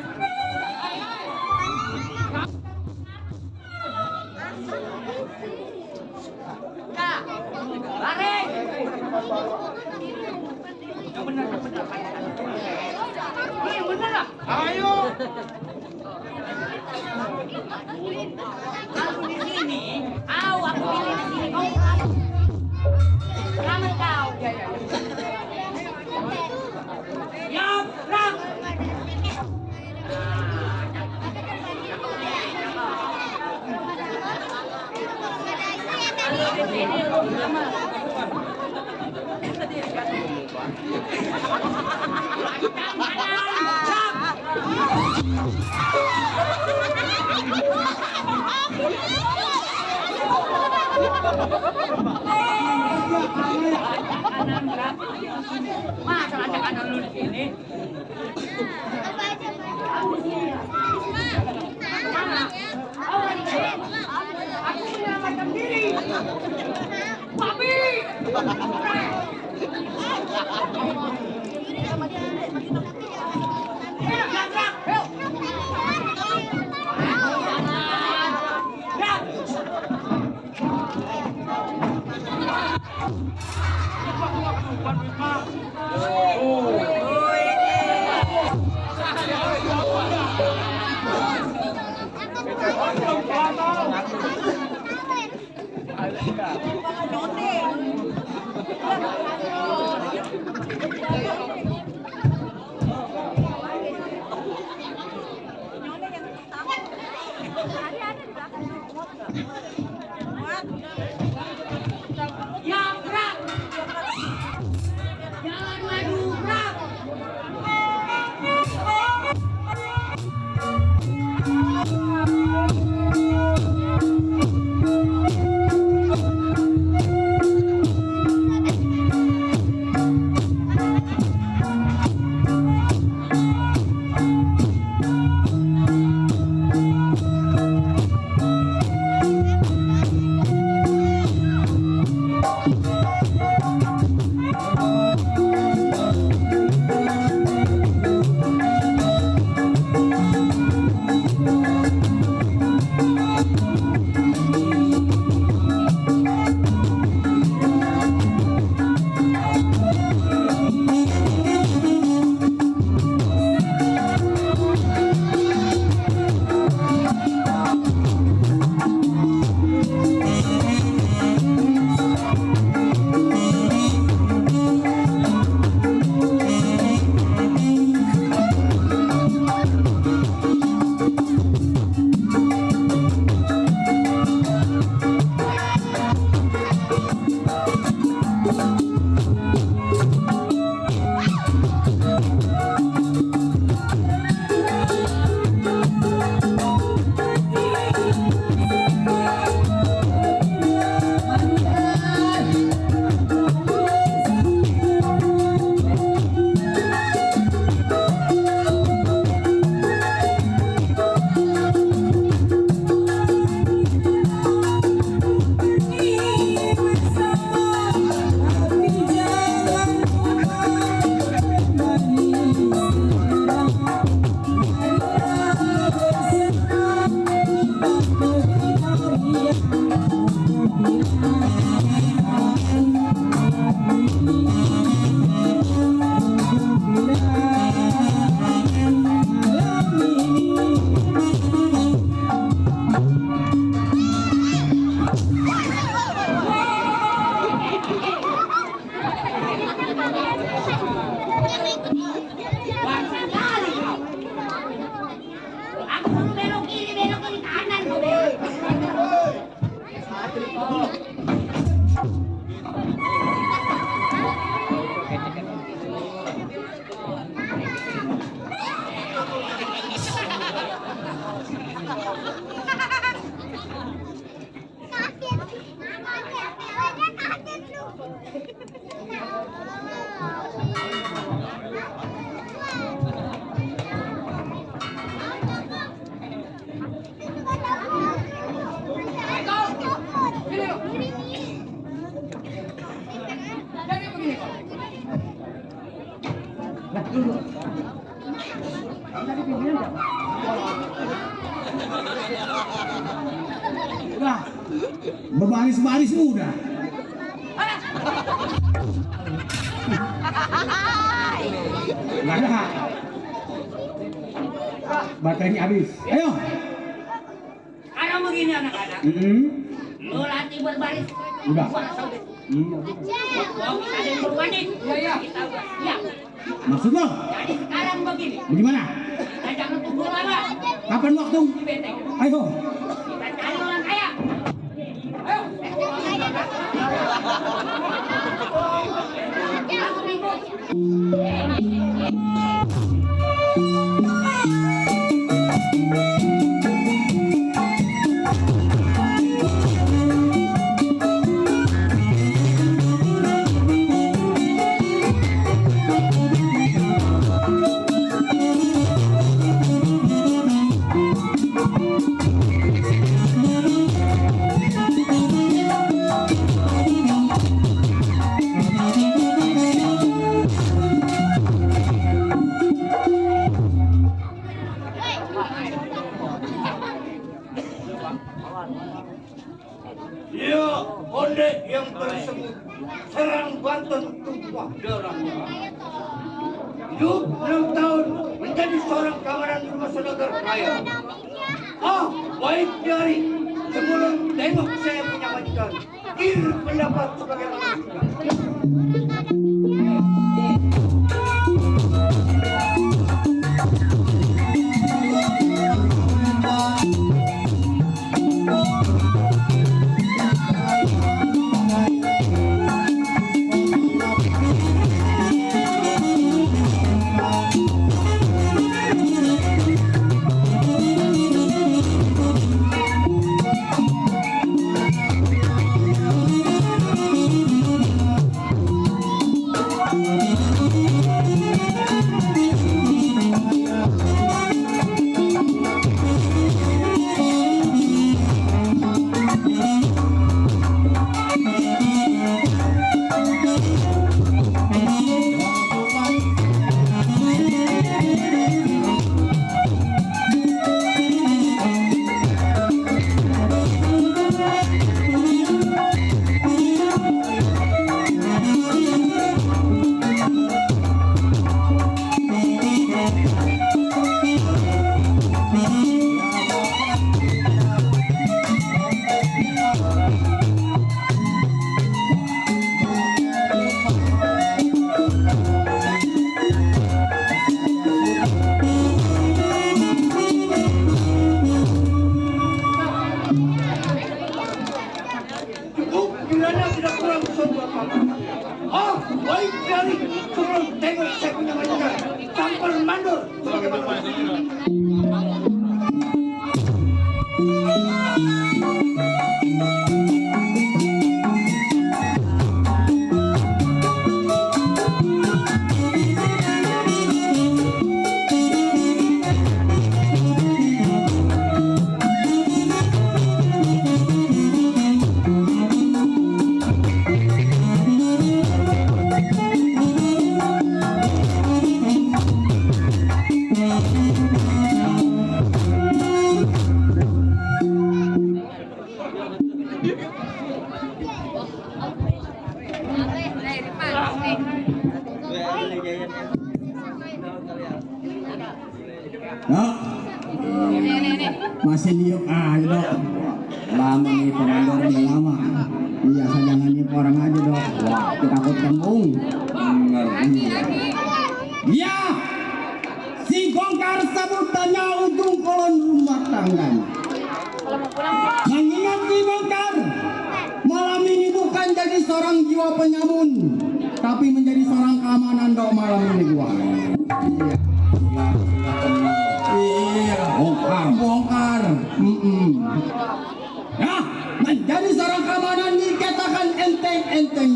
Nah, lari. Yang benar. Ini yang benar lah. Ayo. Masa lacak kanan lu di sini? Aku menyelamatkan diri. Papi. Ya, gerak. Jangan maju, gerak. Udah, berbaris-baris udah. Nggak ada. Baterainya habis. Ayo. Kalau begini anak-anak, lu latih berbaris. Udah. Mau kita ada yang berbanding. Iya. Kita udah siap. Maksud lo? Jadi sekarang begini, Bagaimana? kita jangan tunggu lama. Kapan waktu? Di benteng. Ayo. Kita cari orang kaya. Ayo. Dia onde yang tersebut serang Banten tumpah darahnya. Hidup 6 tahun menjadi seorang kawanan rumah saudagar kaya. Baik dari sebelum tengok saya punya majikan, kir pendapat sebagai manusia. Baik dari sebelum tengok saya punya majikan, tampar mandor sebagai manusia. Dok, masih liuk aja dok. Lama nih pemandor udah lama. Iya, jangan liuk orang aja dok. Wah, kita takut kembung. Iya, si Gongkar sebutannya ujung kolon rumah tangganya. Mengingat si Gongkar malam ini bukan jadi seorang jiwa penyamun, tapi menjadi seorang keamanan dok malam ini gua. Iya, bongkar. Ya, menjadi seorang keamanan dikatakan enteng-enteng.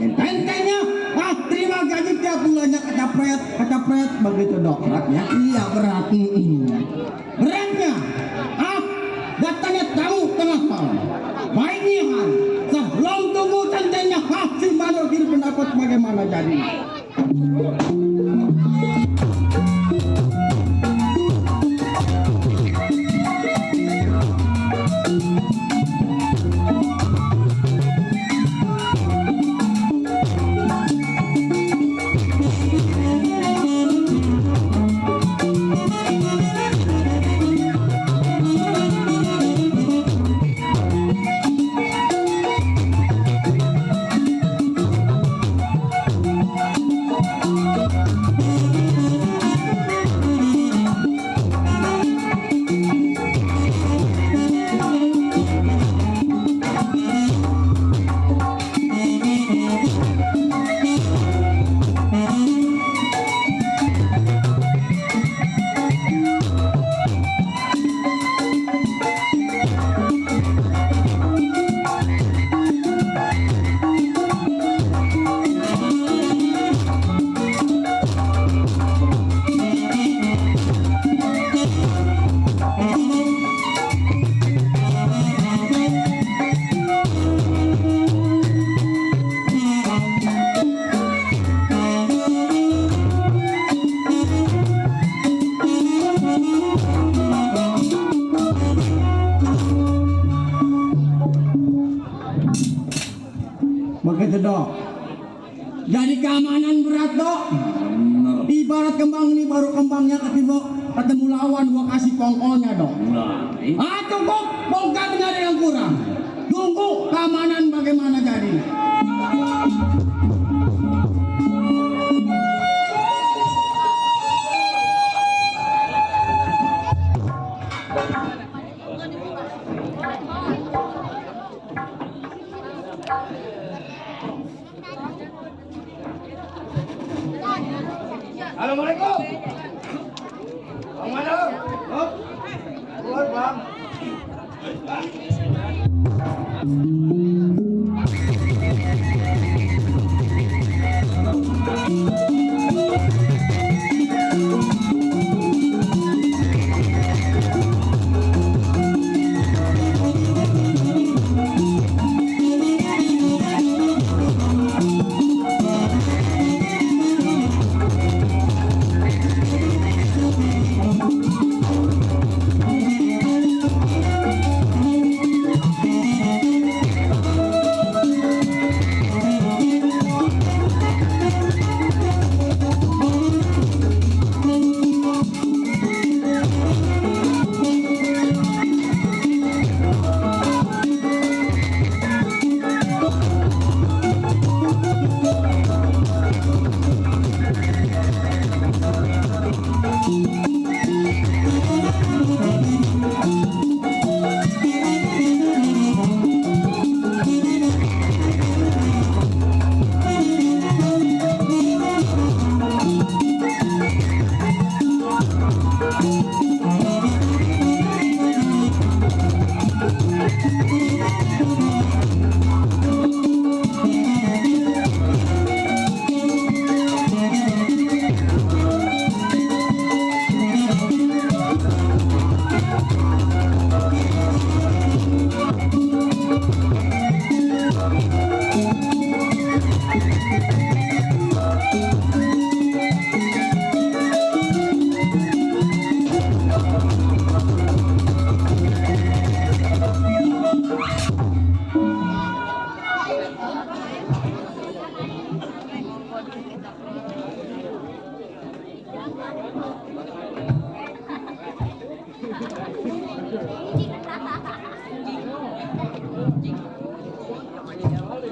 Enteng-entengnya, terima gaji tiap bulannya kecapret, begitu dok. Beratnya? Iya, berat. Beratnya, datangnya tamu tengah malam. Baiknya kan, sebelum tunggu centengnya, si mandor kiri pendapat bagaimana jadi. itu dok. Jadi keamanan berat dok. Ibarat kembang ini baru kembangnya ketemu lawan gua kasih pongkolnya dok. Cukup bongkar nggak ada yang kurang. Tunggu keamanan bagaimana jadi. Assalamualaikum. Bang Mandor. Keluar bang.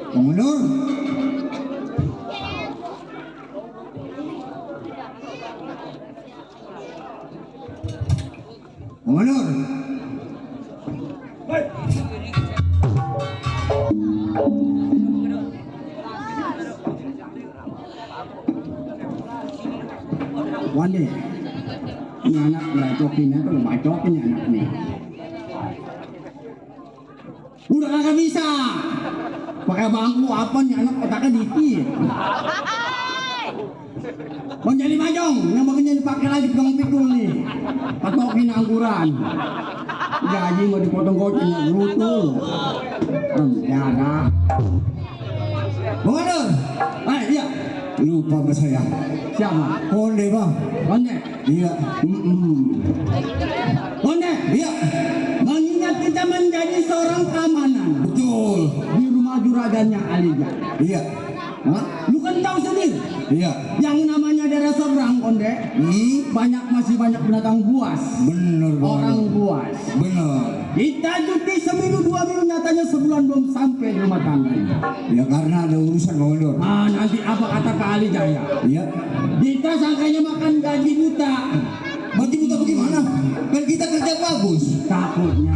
Komandur. Komandur. Wandi, ini anak belacokin itu lo bacokin ya anak nih. Udah kagak bisa. Pakai bangku apa nih anak otaknya dikit. Mau jadi majong, yang bagian dipakai lagi tukang pikul nih. Patokin angguran. Gaji mau dipotong goceng ya brutul. Ya ada. Komandur. Iya. Lupa sama saya. Siapa? Konde bang. Konde? Iya. Konde? Iya. Mengingat kita menjadi seorang keamanan. Betul. Di rumah juragannya Alija. Iya. Hah? Lu kan tahu sendiri. Iya. Yang namanya daerah seberang Konde. Masih banyak binatang buas. Bener. Orang buas. Bener. Kita cuti seminggu 2 minggu, nyatanya sebulan belum sampai di rumah tangga. Ya karena ada urusan Komandur. Nanti apa kata Kak Ali Jaya? Iya. Kita sangkanya makan gaji buta. Gaji buta bagaimana? Kan kita kerja bagus. Takutnya.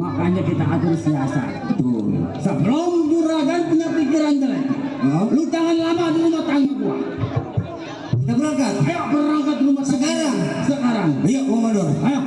Makanya kita atur siasat. Betul. Sebelum juragan punya pikiran jelek, lu jangan lama di rumah tangga gua. Kita berangkat. Ayo berangkat ke rumah sekarang. Sekarang. Ayo Komandur. Ayo.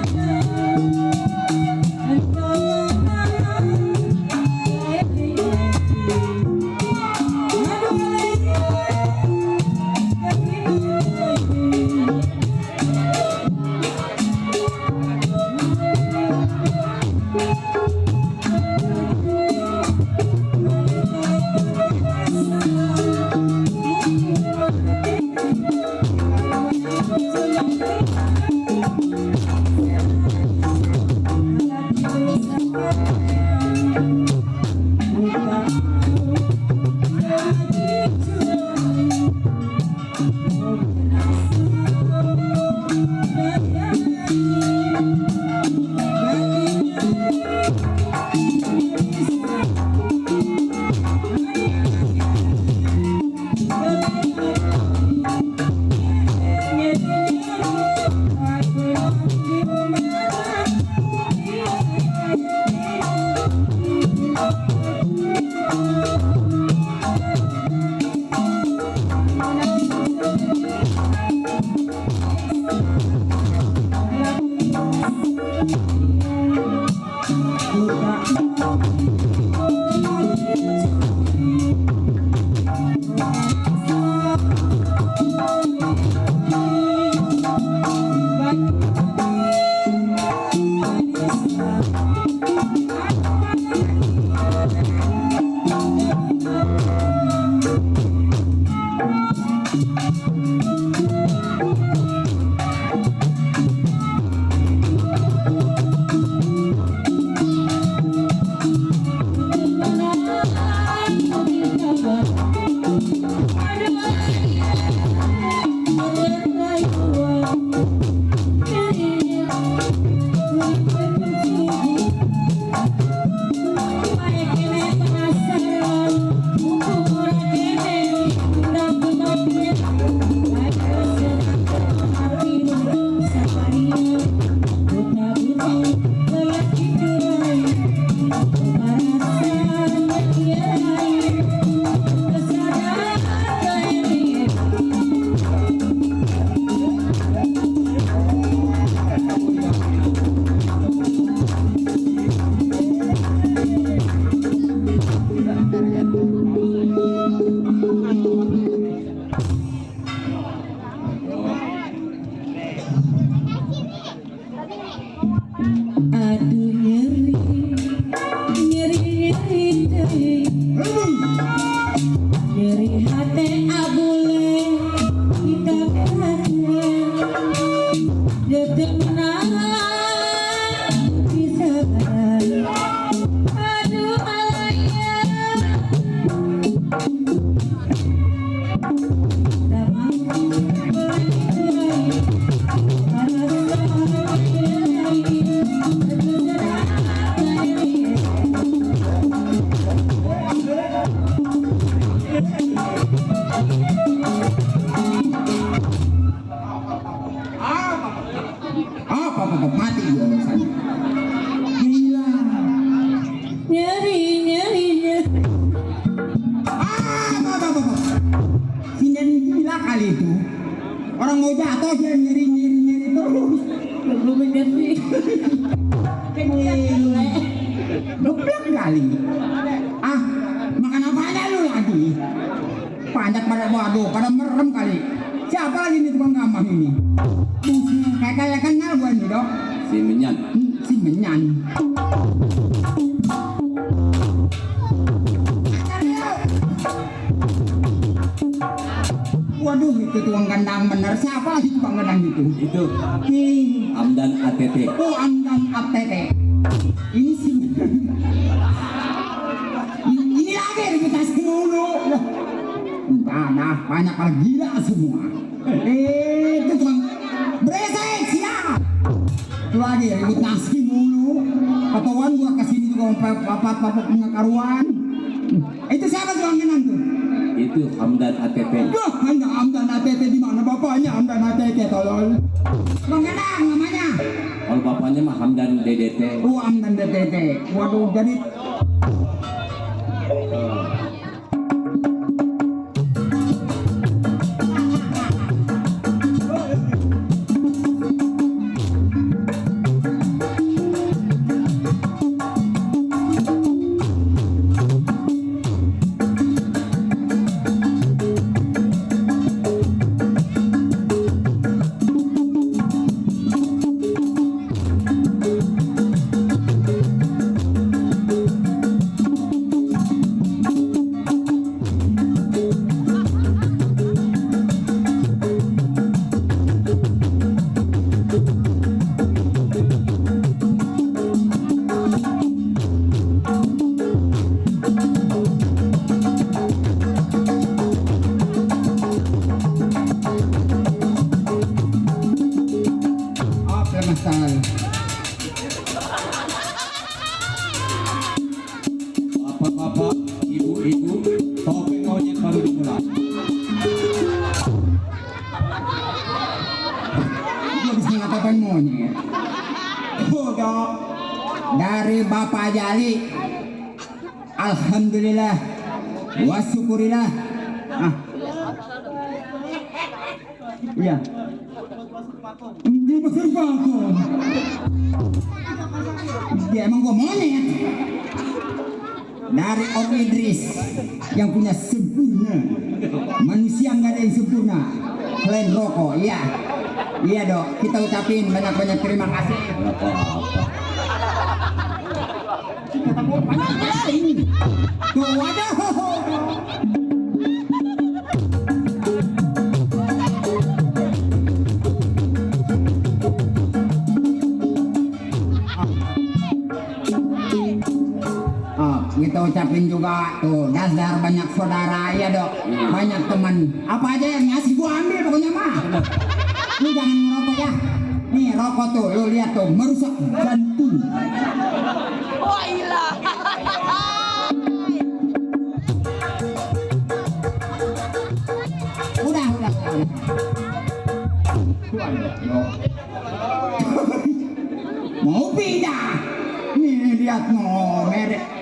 Yeah. kali itu. Orang mau jatuh dia nyeri terus. Lu mikir sih. Goblok kali. Ah, makan apanya lu lagi? Banyak pada waduh, pada merem kali. Siapa lagi nih tukang gampang ini? Kayak kenal gua nih, Dok. Si Menyan. Si Menyan. Waduh, itu tukang kandang bener. Siapa lagi tukang kandang itu? Itu Ih, Hamdan ATT. oh Amdan ATT. Ini sih. Ini lagi reputasi mulu. Nah, banyak orang gila semua. Itu tukang beresek siap. Itu lagi ribut nasi mulu. Ketahuan gua kesini juga papat punya karuan. Itu siapa tukang kenang tuh? Itu Hamdan ATT. Wah, hanya Amdan ATT di mana bapaknya Amdan ATT tolol. Tukang kenang namanya. Kalau bapaknya mah Hamdan DDT. Oh, Amdan DTT. Waduh, jadi masalah. Bapak-bapak, ibu-ibu, topeng monyet baru dimulai. Dia bisa ngatakan monyet. Oh, Dok. Dari Bapak Jali. Alhamdulillah. Wa syukurillah. Ah. Iya. Dia pesan bako. Dia emang gua monyet. Dari Om Idris yang punya sempurna. Manusia nggak ada yang sempurna. Selain rokok, iya. Iya, Dok. Kita ucapin banyak-banyak terima kasih. Kata gua banyak sekali. Tuh, waduh. Kita ucapin juga tuh dasar banyak saudara ya, Dok, banyak teman, apa aja yang ngasih gua ambil pokoknya mah. Lu jangan ngerokok ya, nih rokok tuh lu lihat tuh merusak jantung. Wah, ilah. Udah. Mau pindah nih, lihat no merek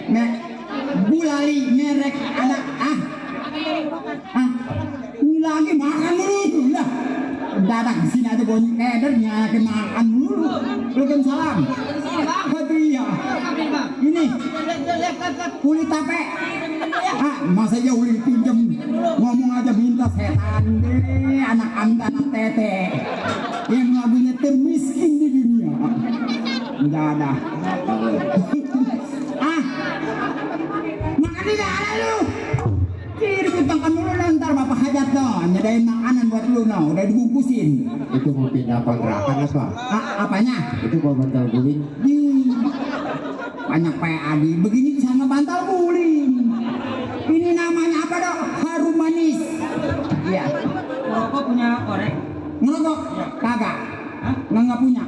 Bulali merek anak ini lagi makan dulu lah, datang ke sini aja bunyi kedernya makan dulu. Waalaikumsalam. Badria ini kulit tape. Masa jauh pinjem ngomong aja minta setan deh, anak Amdan ATT yang lagunya termiskin di dunia. Enggak ada. Makan tidak ada lu. Kiri kutangkan dulu ntar bapak hajat dong, nyadain makanan buat lu no, udah dibungkusin. Itu mau pindah kontrakan apa? Apanya? Itu mau bantal guling. Banyak PAD begini bisa ngebantal guling. Ini namanya apa, Dok? Harum manis. Iya. Rokok punya korek. Ngerokok? Kagak. Nggak punya.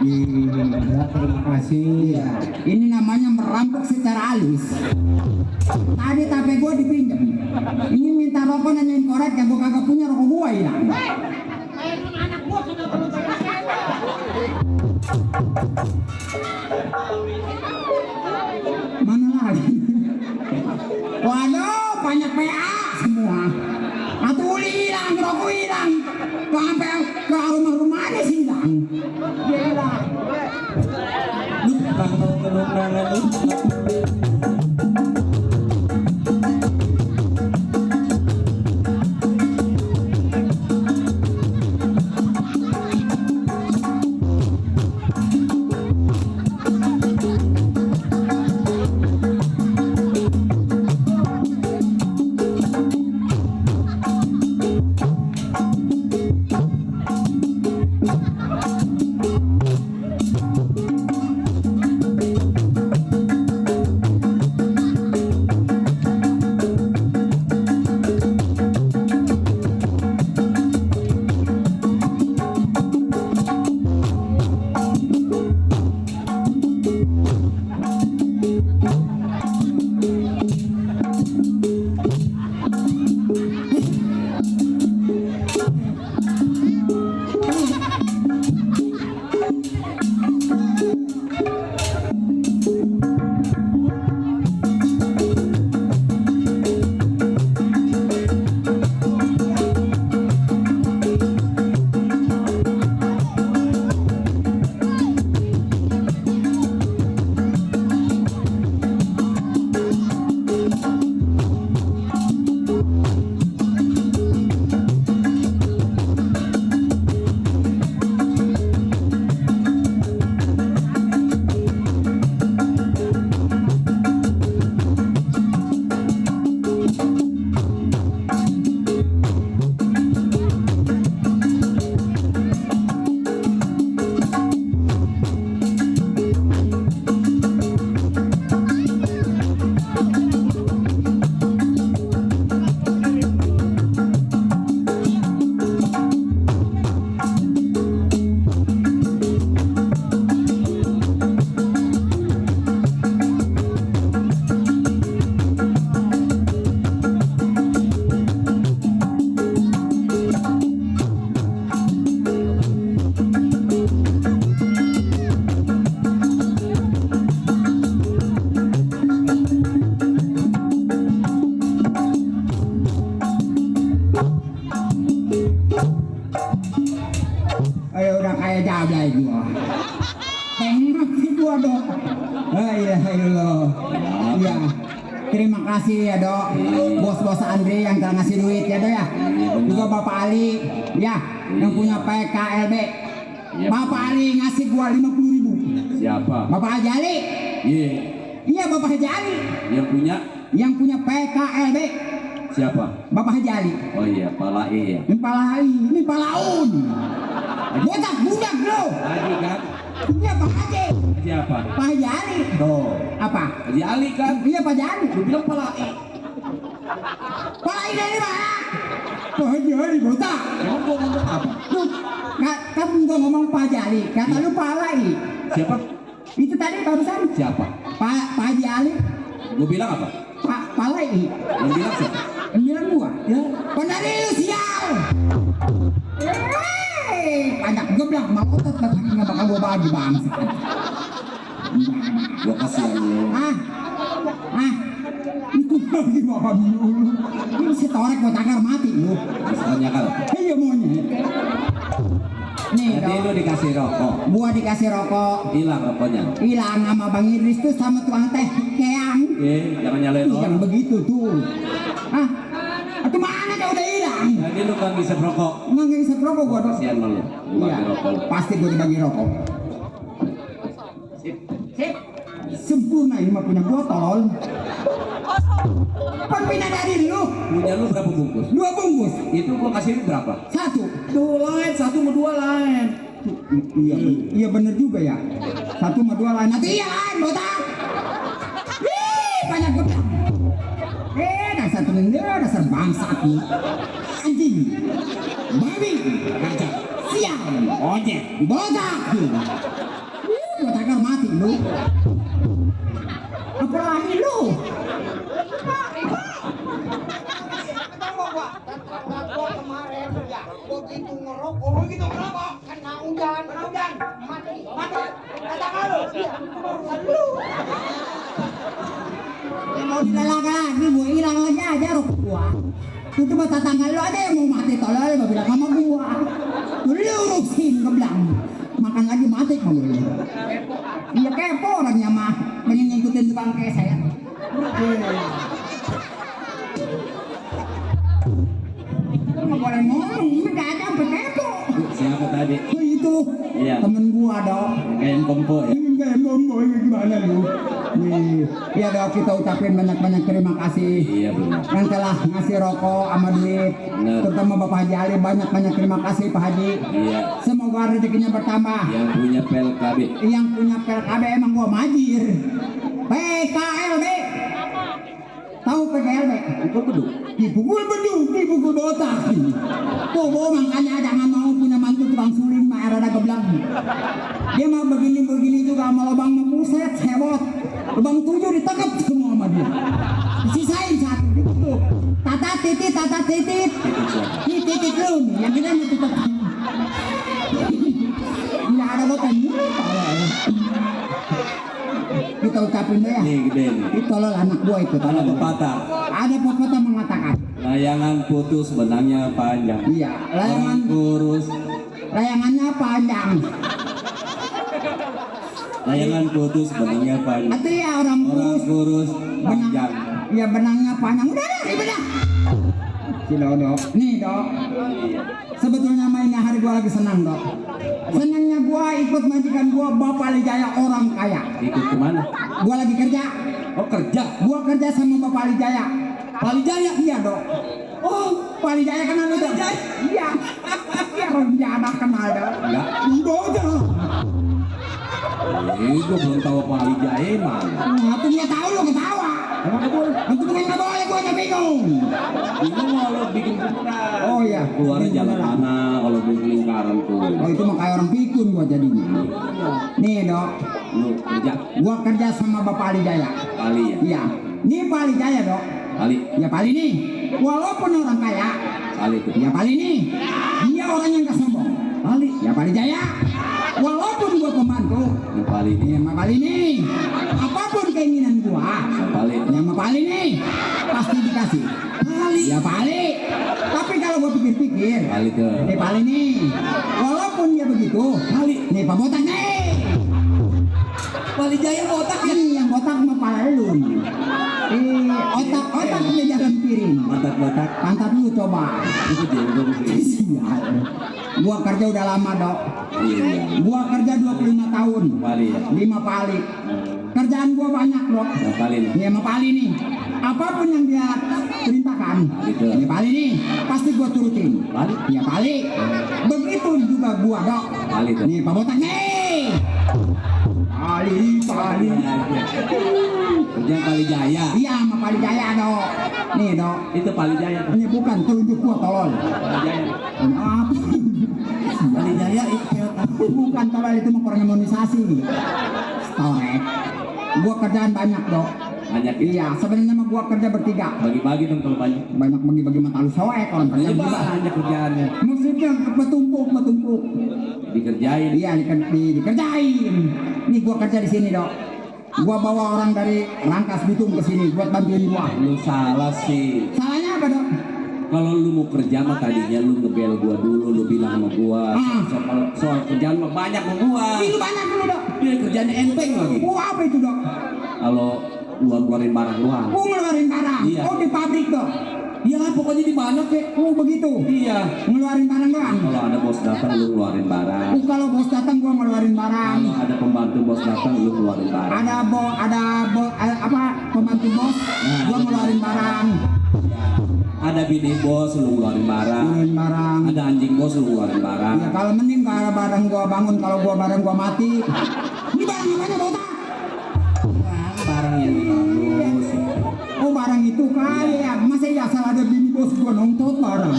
Ya, terima kasih. Iya. Ini namanya merampok secara halus. Tadi tape gua dipinjam. Ini minta rokok nanyain korek yang gua kagak punya, rokok gua hilang. Anak gua sudah perlu Mana lagi? Waduh, banyak PA. semua. Atau uli hilang, rokok hilang, sampai ke rumah-rumahnya hilang. Gila. Ayo udah kayak jabay gua. Tengok sih gua dok. Iya. Iya. Terima kasih ya dok. Bos-bos Andre yang telah ngasih duit ya dok ya. Juga Bapak Ali ya yang punya PKLB. Bapak Ali ngasih gua 50.000. Siapa? Bapak Haji Ali. Iya. Iya Bapak Haji Ali. Yang punya PKLB. Siapa? Bapak Haji Ali. Oh iya, Pala E ya. Ini Palai, ini Palaun. Botak budak lo. Haji kan? Iya Pak Haji. Siapa? Pak Haji Ali. Tuh. Apa? Haji Ali kan? Iya Pak Haji Ali. Lu bilang Pala E. Palai dari mana? Pak Haji Ali botak. Emang gua ngomong apa? Lu, kamu nggak ngomong Pak Haji Ali, kata lu Palai. Siapa? Itu tadi barusan. Siapa? Pak Haji Ali. Gua bilang apa? Palai. Yang bilang siapa? Yang bilang gua. Ya. Pendari lu sial. Hei, banyak geblak mau otot tapi nggak bakal gua bagi bangsa. Gua kasihan lu. Itu lagi makan dulu. Ini setorek buat akar mati lu. Misalnya kalau Iya monyet. Nih tadi lu dong, dikasih rokok, gua dikasih rokok. hilang rokoknya. Hilang sama Bang Idris tuh sama tukang teh keang. Jangan nyalain Jangan orang. begitu tuh. Itu mana dia udah hilang? Tadi lu kan bisa rokok. Emang nggak bisa rokok gua dong. Kasihan lu. Gua Iya, bagi rokok. pasti gua dibagi rokok. Sip. Sempurna ini mah punya gua tol. Kan pindah dari lu. Punya lu berapa bungkus? 2 bungkus. Itu gua kasih lu berapa? 1. Tuh lain, 1 sama 2 lain. Iya bener juga ya. 1 sama 2 lain. Nanti iya lain botak. Banyak botak. Dasar pengendara, dasar bangsat nih. Anjing. Babi. Kaca. Sial. Ojek. Botak. Botakar mati lu. Apalagi lu. Mau dilalak lagi, mau hilang lagi aja rokok gua. Itu mah tetangga lu ada yang mau mati tolol mau bilang sama gua. Lu urusin gua bilang. Makan lagi mati kamu. Iya kepo orangnya mah. Pengen ngikutin tukang kayak saya. Lu nggak boleh ngomong, nggak ada sampai kepo. Siapa tadi? Oh, itu Iya. temen gua dong. Kayak kompo ya? Ini kayak ngomong gimana lu? Nih, ya dong kita ucapin banyak-banyak terima kasih. Iya benar. Yang telah ngasih rokok sama duit. Benar. Terutama Bapak Haji Ali banyak-banyak terima kasih Pak Haji. Iya. Semoga rezekinya bertambah. Yang punya PLKB. Yang punya PLKB emang gua majir. PKLB. Tahu PKLB? Itu beduk. Dipukul beduk, dipukul botak. Tuh, makanya jangan mau punya mantu tukang suling mah ada geblang. Dia mah begini-begini juga sama lubang mah buset, hewot. Lubang 7 ditangkap semua sama dia. Sisain satu ditutup. Tata titit. Ini titit lu nih, yang ini tutup. Nggak ada botan kita ucapin deh ya. Nih gede nih. Itu tolol anak gua itu Ada tolol. pepatah. Ada pepatah mengatakan, Layangan putus benangnya panjang. iya, layangan Orang kurus. layangannya panjang. Layangan putus benangnya panjang. Nanti ya orang Orang kurus kurus benang, panjang. ya benangnya panjang. Udah dah. Si Dok. Nih Dok. Sebetulnya mainnya hari gua lagi senang Dok. Senangnya gua ikut majikan gua Bapak Lijaya orang kaya. Ikut kemana? Gua lagi kerja. Oh kerja. Gua kerja sama Bapak Lijaya. Pak Lijaya. Iya Dok. Oh, Pak Lijaya kenal lu Dok? Iya. Iya orang anak kenal Dok. Enggak. Bodoh. Gue belum tahu Pak Lijaya mana. Waktu dia tahu lu ketawa. Emang nggak boleh? Waktu dia nggak boleh gua nggak bingung. Bingung kalau bikin lingkaran. Oh iya. Keluarnya jalan mana kalau bikin lingkaran tuh. Oh itu mah kayak orang pikun gua jadinya. Nih Dok, Lu kerja gua kerja sama Bapak Ali Jaya. kali ya? Iya. Nih Pak Ali Jaya Dok. Kali. Ya Pak Ali nih. Walaupun orang kaya, Kali itu. ya Pak Ali nih. Dia orang yang gak sombong. Kali. Ya Pak Ali Jaya. Walaupun gua pembantu, Yang kali ini. ya Pak Ali nih. Apapun keinginan gua, Kali. ya Pak Ali nih. Pasti dikasih. Ya Pak Ali. Tapi kalau gua pikir-pikir, Kali tuh. nih Pak Ali nih. Walaupun dia begitu, Kali. nih Pak Botak nih. Pak Lijaya botak ya? Ini yang botak mah pala lu. Otak punya jalan piring. Botak-botak. Pantat lu coba. Itu jenggot sih. Sial. Gua kerja udah lama Dok. Iya. Gua kerja 25 tahun. Kali ya. 5 kali. Kerjaan gua banyak Dok. Yang kali nih. Ini sama Pak Ali nih. Apapun yang dia perintahkan, Gitu. ini Pak Ali nih pasti gua turutin. Kali. Ya Pak Ali. Begitu juga gua Dok. Kali tuh. Nih Pak Botak nih. Pak Ali. Kerja Pak Lijaya. Iya sama Pak Ali Jaya Dok. Nih Dok. Itu Pak Lijaya. Ini bukan telunjuk gua tolol. Pak Lijaya. Maaf. Pak Lijaya itu. Bukan tolol itu mah kurang imunisasi. Storek. Gua kerjaan banyak Dok. Banyak ini. Iya, sebenarnya mah gua kerja bertiga. Bagi-bagi dong kalau banyak. Banyak bagi-bagi mata lu soek orang kerja Ini juga. banyak kerjaannya. Maksudnya bertumpuk. Dikerjain. Iya, dikerjain. Nih gua kerja di sini Dok. Gua bawa orang dari Rangkas Bitung ke sini buat bantuin gua. Lu salah sih. Salahnya apa Dok? Kalau lu mau kerja mah tadinya lu ngebel gua dulu, lu bilang sama gua. Soal kerjaan mah banyak sama gua. Itu banyak dulu Dok. Dia kerjaan enteng lagi. Gua apa itu Dok? Kalau keluarin barang doang. Gua ngeluarin barang. Iya. Oh di pabrik Dok. Ya pokoknya di mana kek. Oh begitu. Iya. Ngeluarin barang doang. Kalau ada bos datang lu ngeluarin barang. Kalau bos datang gua ngeluarin barang. Kalau ada pembantu bos datang lu ngeluarin barang. Ada apa pembantu bos, gua ngeluarin barang. Ada bini bos lu ngeluarin barang. Ngeluarin barang. Ada anjing bos lu ngeluarin barang. Ya kalau mending kalau barang gua bangun, kalau gua barang gua mati. Ini barang apanya botak? Barang yang bagus. Oh barang itu kaya, masa ya asal ada bini bos gua nongtot barang.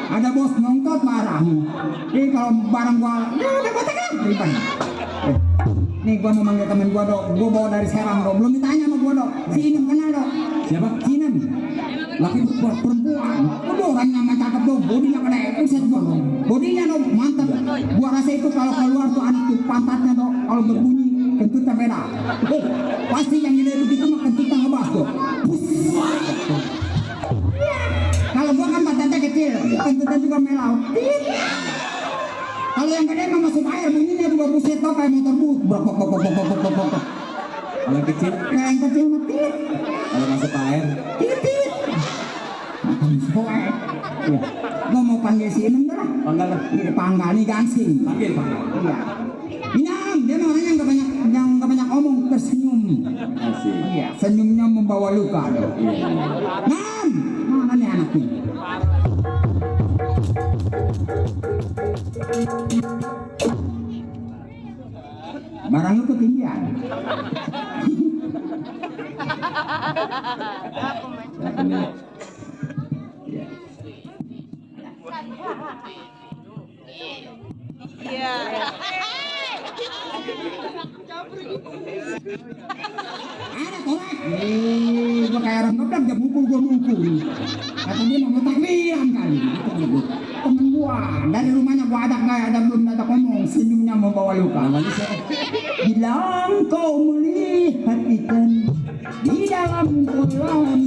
Ada bos nongtot barang. Ini kalau barang gua, ya udah botak kan? Ribet. Nih gua mau manggil temen gua Dok, gua bawa dari Serang Dok, belum ditanya sama gua Dok. Si Inem kenal Dok? Siapa? Si Inem. Laki perempuan, udah orang yang cakep Dok, bodinya kena buset Dok. Bodinya Dok, mantap. Gua rasa itu kalau keluar tuh anak tuh pantatnya Dok, kalau berbunyi kentutnya beda. Pasti yang gede begitu mah kentutnya ngebas Dok. Pus. kecil, kentutnya juga melau. Tit. Kalau yang gede mah masuk air, bunyinya juga buset tau kayak motor bus. Bok. Kalau yang kecil, Yang kecil mah tit. kalau masuk ke air, Titit. Soe. Iya. Gua mau panggil si Inem dah. panggal lah. Ini panggal nih gansing. Panggil. Iya. Inam, dia mah orangnya nggak banyak omong, tersenyum. Asik. Iya, senyumnya membawa luka. Iya. Nam, mana nih anaknya? Barang lu ketinggian. Siapa nih? Iya. Iya. Ada korek. Gua kayak orang ngeblak dia mukul. Kata dia mau takbiran kali. Temen gua dari rumahnya gua ajak gak belum ada ngomong, senyumnya membawa luka. Namanya siapa? Bilang kau melihat ikan di dalam kolam.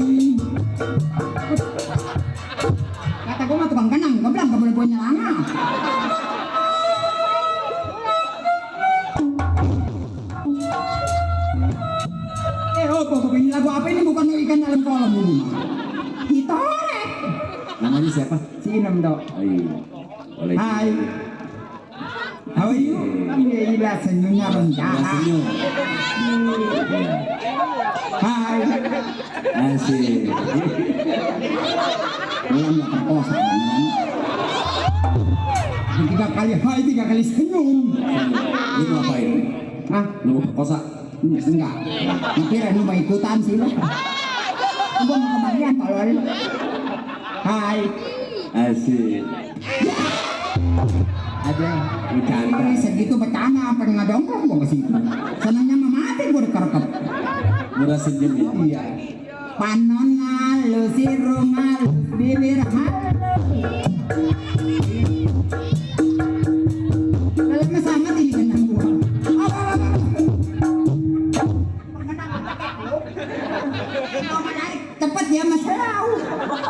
Kata gua mah tukang kenang, ngeblak gak boleh punya lama. Ini lagu apa ini? Bukan ikan dalam kolam ini. Ditorek. Namanya siapa? Si Inem dok. Oh, iya. Boleh. Hai. How are you? Gila senyumnya rencana. Senyum. Hai. Asik. Belum gak terkosa kan? Tiga kali senyum. Lu ngapain? Hah? Lu mau perkosa? Enggak. Kira lu mau ikutan sih lo. Gua mau kembalian tolol. Hai. Asik. Ada. Bercanda. Segitu bercanda apa ngadongkrong gua ke situ. Senangnya mah mati gua dikerkep. Murah senyum ya. Iya. Panon halus, sirung halus, bibir halus. Kalau sama ini kenang gua. Cepat ya Mas Lau.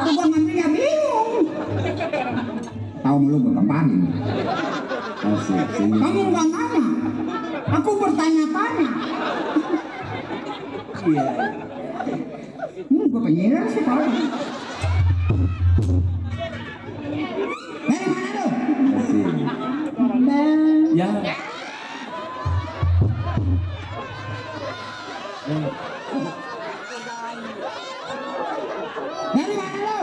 Tuh gua ngambilnya bingung. Tahu lu gua kampanin. Asik. Senyum. Kamu nggak nanya. Aku bertanya-tanya. Iya. Gua penyiar sih kalau. Dari mana lu? Asik. Ya. Dari mana lu?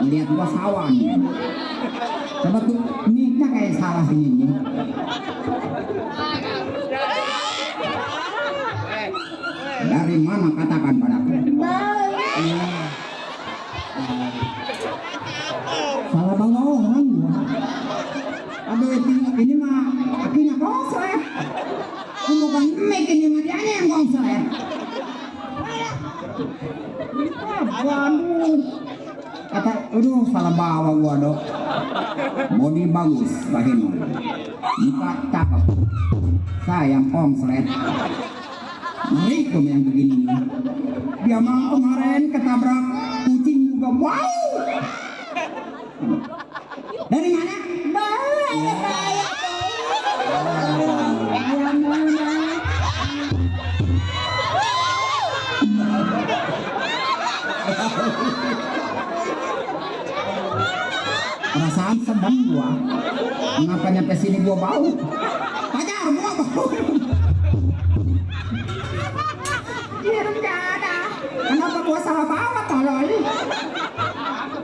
Lihat gua sawan. Coba tuh nikah kayak salah ini. Dari mana katakan padaku? Salah bawa orang gua. Aduh ini mah kakinya konslet. Bukan mic ini mah dianya yang konslet. Waduh. Kata, aduh salah bawa gua dok. Body bagus, bahin. Muka cakep. Sayang konslet. Ngerikum yang begini. Dia mah kemarin ketabrak kucing juga. Wow. Dari mana? Perasaan sedang gua. Kenapa nyampe sini gua bau? Pacar gua bau. Iya rencana. Kenapa gua salah bawa tolol?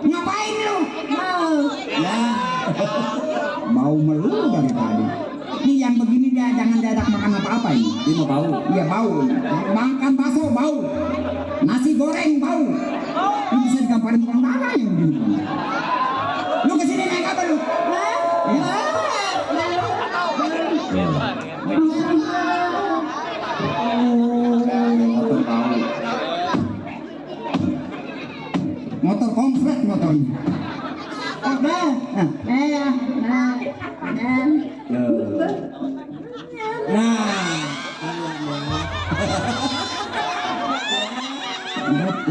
Ngapain lu? Mau. Ya. Bau melulu dari tadi. Ini yang begini dia jangan diajak makan apa-apa ini. Dia mau bau. Iya bau. Makan bakso bau. Nasi goreng bau. Ini bisa digambarin tukang tanah yang begini. Lu kesini naik apa lu? Iya. Motor bau. Motor komplit motornya. Nah.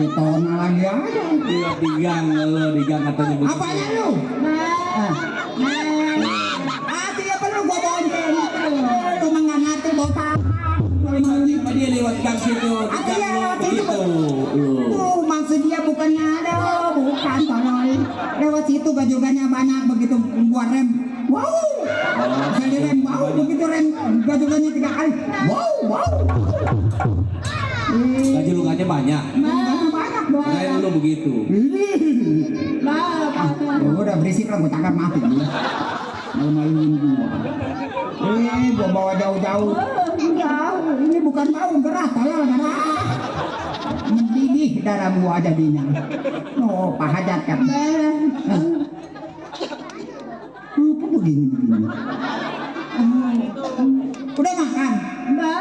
Itu lagi aja. Iya, digang katanya begitu. Apanya lu? Hati ya perlu gua bonceng. Lu mah nggak ngerti botak. Sama dia lewat gang situ. Apa ya lewat situ? Itu lu. Maksud dia bukannya ada, bukan tolol. Lewat situ gajogannya banyak begitu gua rem. Wow. Saya rem wow begitu rem gajogannya 3 kali. Wow. Gajulungannya banyak. Banyak dong. Kayak lu begitu. Udah berisik lah, gue takkan mati. Malu-maluin gua. Gua bawa jauh-jauh. Ini bukan bau, gerah, tolong gerah. Mendidih darah gua jadinya. Oh, Pak Hajat kan. Kok begini? Udah makan? Udah.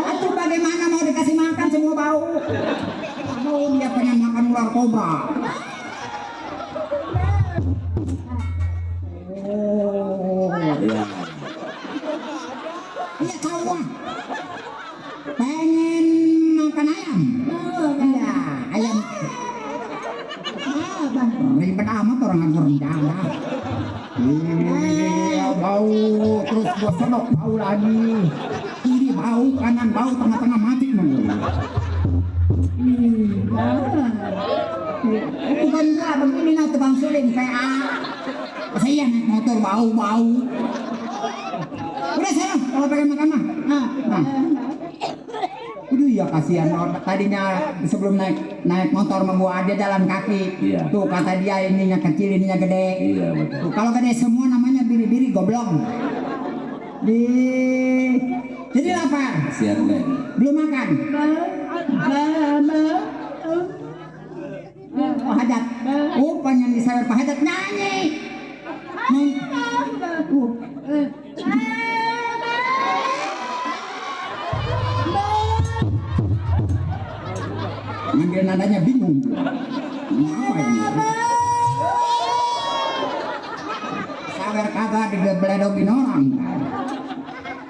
Atuh bagaimana mau dikasih makan semua bau? Oh, dia pengen makan ular kobra. Iya. Iya kawan. Pengen makan ayam. Iya, ayam. Ribet amat orang aku rencana. Iya, bau terus gua senok bau lagi. Kiri bau, kanan bau, tengah-tengah mati nunggu. Bukan gua begini nah tukang suling PA. Saya naik motor bau-bau. Udah sana kalau pengen makan mah. Nah. Aduh ya kasihan tadinya sebelum naik motor sama gua dia jalan kaki. Iya. Tuh kata dia ininya kecil ininya gede. Iya, betul. Tuh, kalau gede semua namanya biri-biri goblok. Jadi lapar. Kasihan Ben. Belum makan. Pak Hajat. Pengen disayur Pak Hajat nyanyi. Ngambil nadanya bingung. Apa ini? Sabar kagak digeledogin orang.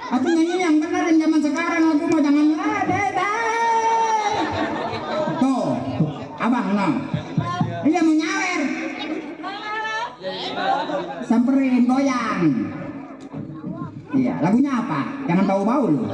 Aku nyanyi yang benar yang zaman sekarang aku mau jangan ada. Tuh, abang no. Iya mau nyawer. Samperin goyang. Iya, lagunya apa? Jangan bau-bau lu.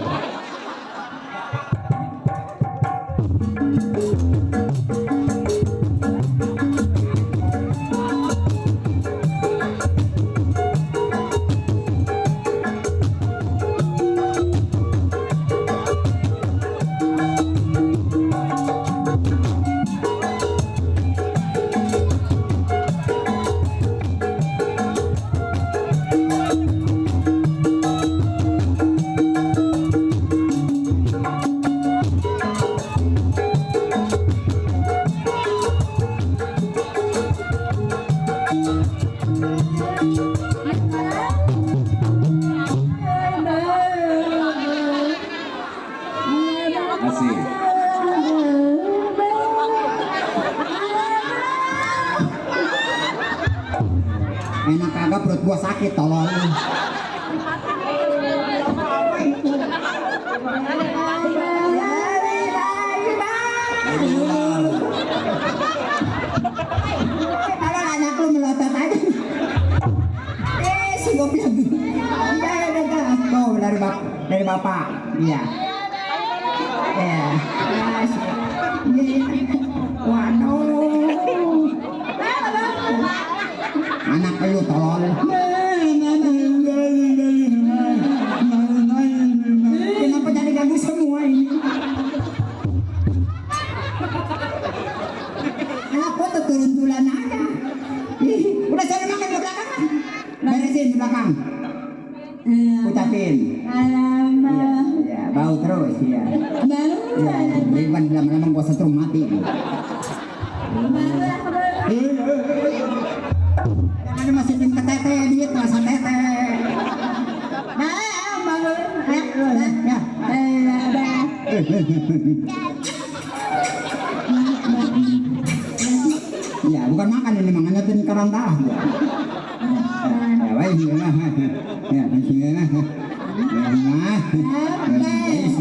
Asik. Enak kagak perut gua sakit tolong. Kalau anak lu melotot aja. Si goblok. Tuh dari bapak. Iya. Ya. Waduh. Anak lu tolol. Kenapa jadi ganggu semua ini? Aku tuh turun-tulan aja. Udah saya makan di belakang. Beresin di belakang. Ucapin. Ya, bau terus ya. Ya, ribet lama-lama gua setrum mati. Jangan masukin ke tete, duit masa tete. Ya, bukan makan ini makanya tuh karang darah. Ya, baik ya. Ya, bismillah.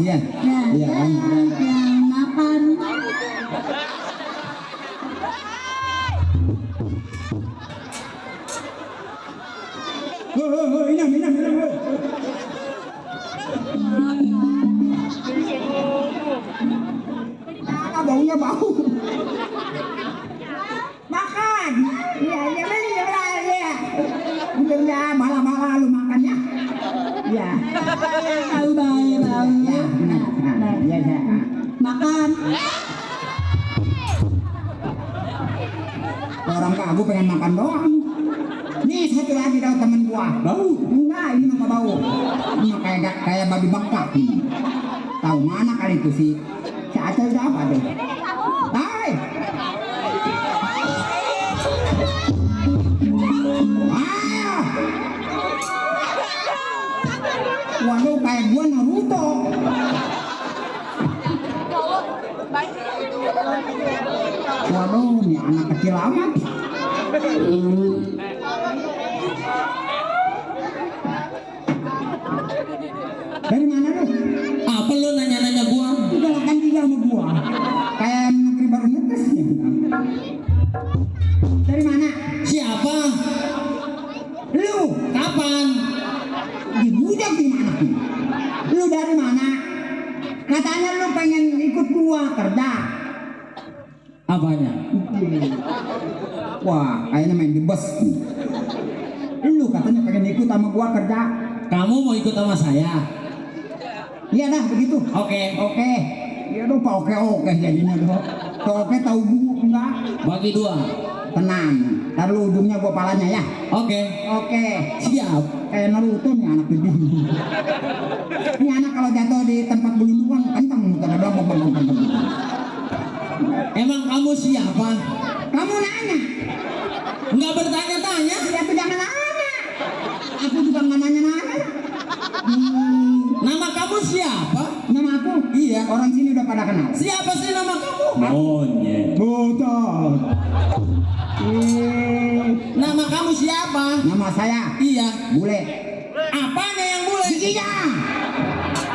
Ya, ya. Ya, makan. bau. Makan. Ya, ya beli ya. Udah malah lu makan ya. Ya. Bau. Ya, nah, ya, ya. Makan. Orang kagu pengen makan doang. Nih satu lagi tau temen gua. Bau. Enggak, ini mah bau. Ini mah kayak babi bengkak nih. Tahu mana kali itu si Acel udah apa deh? Hai. Ah. Waduh, kayak gua Naruto. Waduh, ini anak kecil amat. Dari mana lu? Apa lu nanya-nanya gua? Udah kan dia sama gua. Kayak negeri baru netes ya. Dari mana? Siapa? Lu. Kapan? Di budak di mana tuh? Lu dari mana? Katanya lu pengen ikut gua kerja. Apanya? Wah, kayaknya main di bus. Lu katanya pengen ikut sama gua kerja. Kamu mau ikut sama saya? Iya dah begitu. Oke. Oke. Ya lupa oke jadinya doh. Oke tahu gua enggak? Bagi 2. Tenang. Ntar lu ujungnya gua palanya ya. Oke. Oke. Siap. Kayak Naruto nih anak ini. Ini anak kalau jatuh di tempat belundukan kencang muter. Emang kamu siapa? Kamu nanya. Nggak bertanya-tanya? Ya tuh jangan nanya. Aku juga nggak nanya-nanya. Nama kamu siapa? Nama aku? Iya. Orang sini udah pada kenal. Siapa sih nama kamu? Monyet. Betul. Nama kamu siapa? Nama saya Iya. Bule. Apanya yang boleh? Giginya.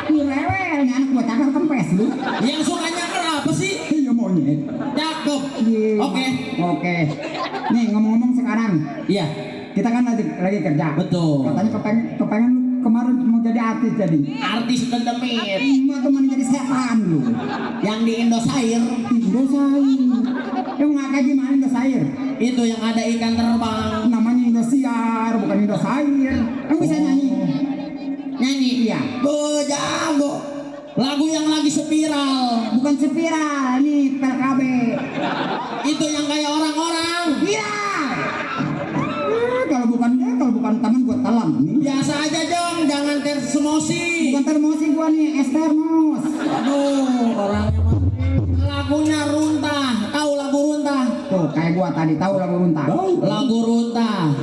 Ih, rewel, ini anak gua cakar kempes lu. Yang suka nyakar apa sih? Iya monyet. Cakep. Iya. Oke. Oke. Nih ngomong-ngomong sekarang, Iya. kita kan lagi kerja. Betul. Katanya kepengen lu kemarin mau jadi artis jadi. Artis kedemit. Mau teman jadi setan lu. Yang di Indosiar. Indosair. Yang ngakai gimana Indosair? Itu yang ada ikan terbang. Namanya Indosiar, bukan Indosair. Kamu bisa nyanyi? Nyanyi. Iya. Jago. Lagu yang lagi spiral. Bukan spiral, ini PLKB. Itu yang kayak orang-orang. Iya. Kalau bukan taman gua telan nih. Biasa aja dong, jangan tersemosi. Bukan termosi gua nih, es termos. Aduh, orangnya mah. Lagunya runtah. Tahu lagu runtah? Tuh, kayak gua tadi tahu lagu runtah. Lagu runtah.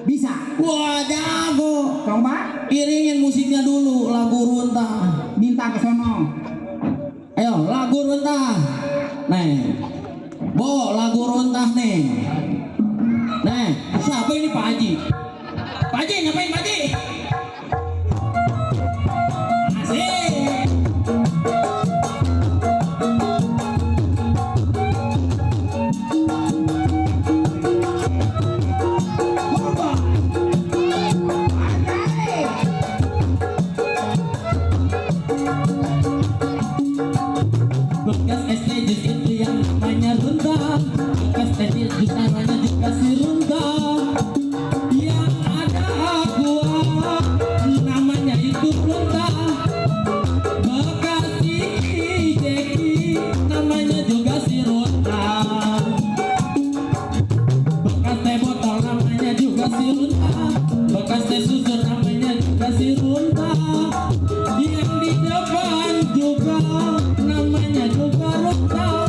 Bisa. Wah, jago. Coba Iringin musiknya dulu, lagu runtah. minta ke sono. Ayo, lagu runtah. Nih. Bo, lagu runtah nih. Nih, siapa ini Pak Haji? Pak Haji, ngapain Pak Haji? Asik. Bekas SD jus itu yang namanya runtah. Bekas SD jus namanya juga si runtah. Yang ada gua namanya itu runtah. Bekas Jeki namanya juga si runtah. Bekas teh botol namanya juga si runtah. Bekas teh susu namanya juga si runtah. Yang di depan juga namanya juga runtah.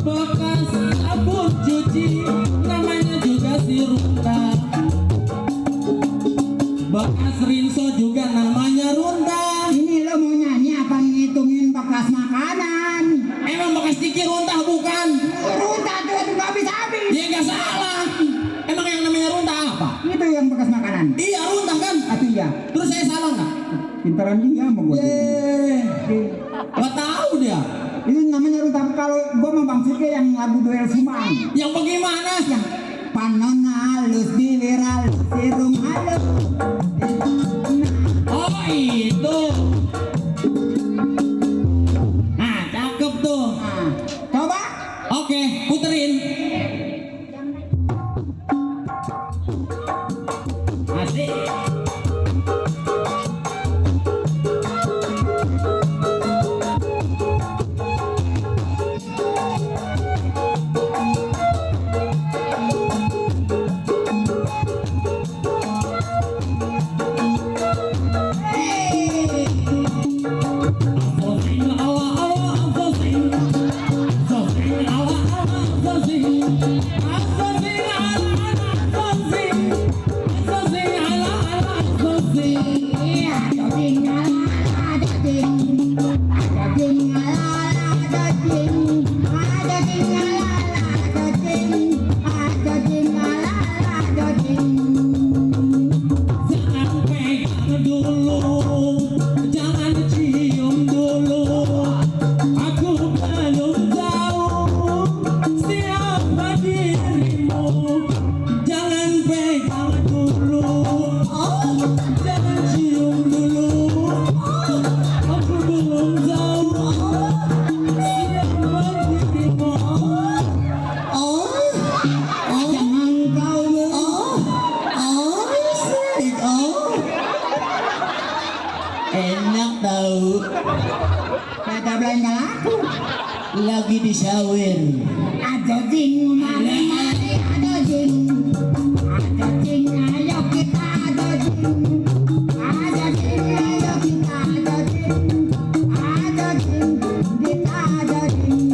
Bekas sabun cuci namanya juga si runtah. Bekas rinso juga namanya runtah. Ini lo mau nyanyi apa ngitungin bekas makanan? Emang bekas tiki runtah bukan? Runtah tuh itu nggak bisa habis. Ya nggak salah. Emang yang namanya runtah apa? Itu yang bekas makanan. Iya runtah kan? Atau iya? Terus saya salah nggak? Pintaran dia sama gua. Nggak tahu dia. Itu namanya runtah. Kalau gua mau Bang Sike yang lagu duel Sumang. Yang bagaimana? Yang panon halus bibir halus sirum halus. Oh itu. Nah cakep tuh. Nah, tahu. Kata bilang nggak laku. Lagi di sawir. Ada jing mana? Ada jing. Ada jing ayo kita ada jing. Ada jing ayo kita ada jing. Ada jing kita ada jing.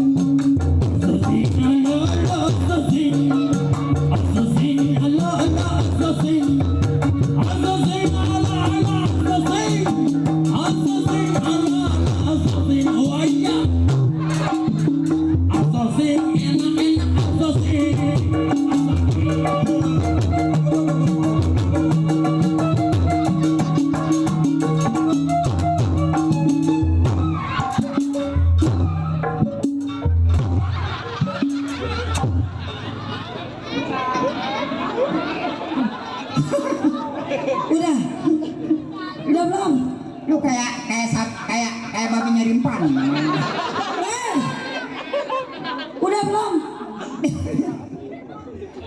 Udah belum? Lu kayak babi nyerimpan. Udah belum?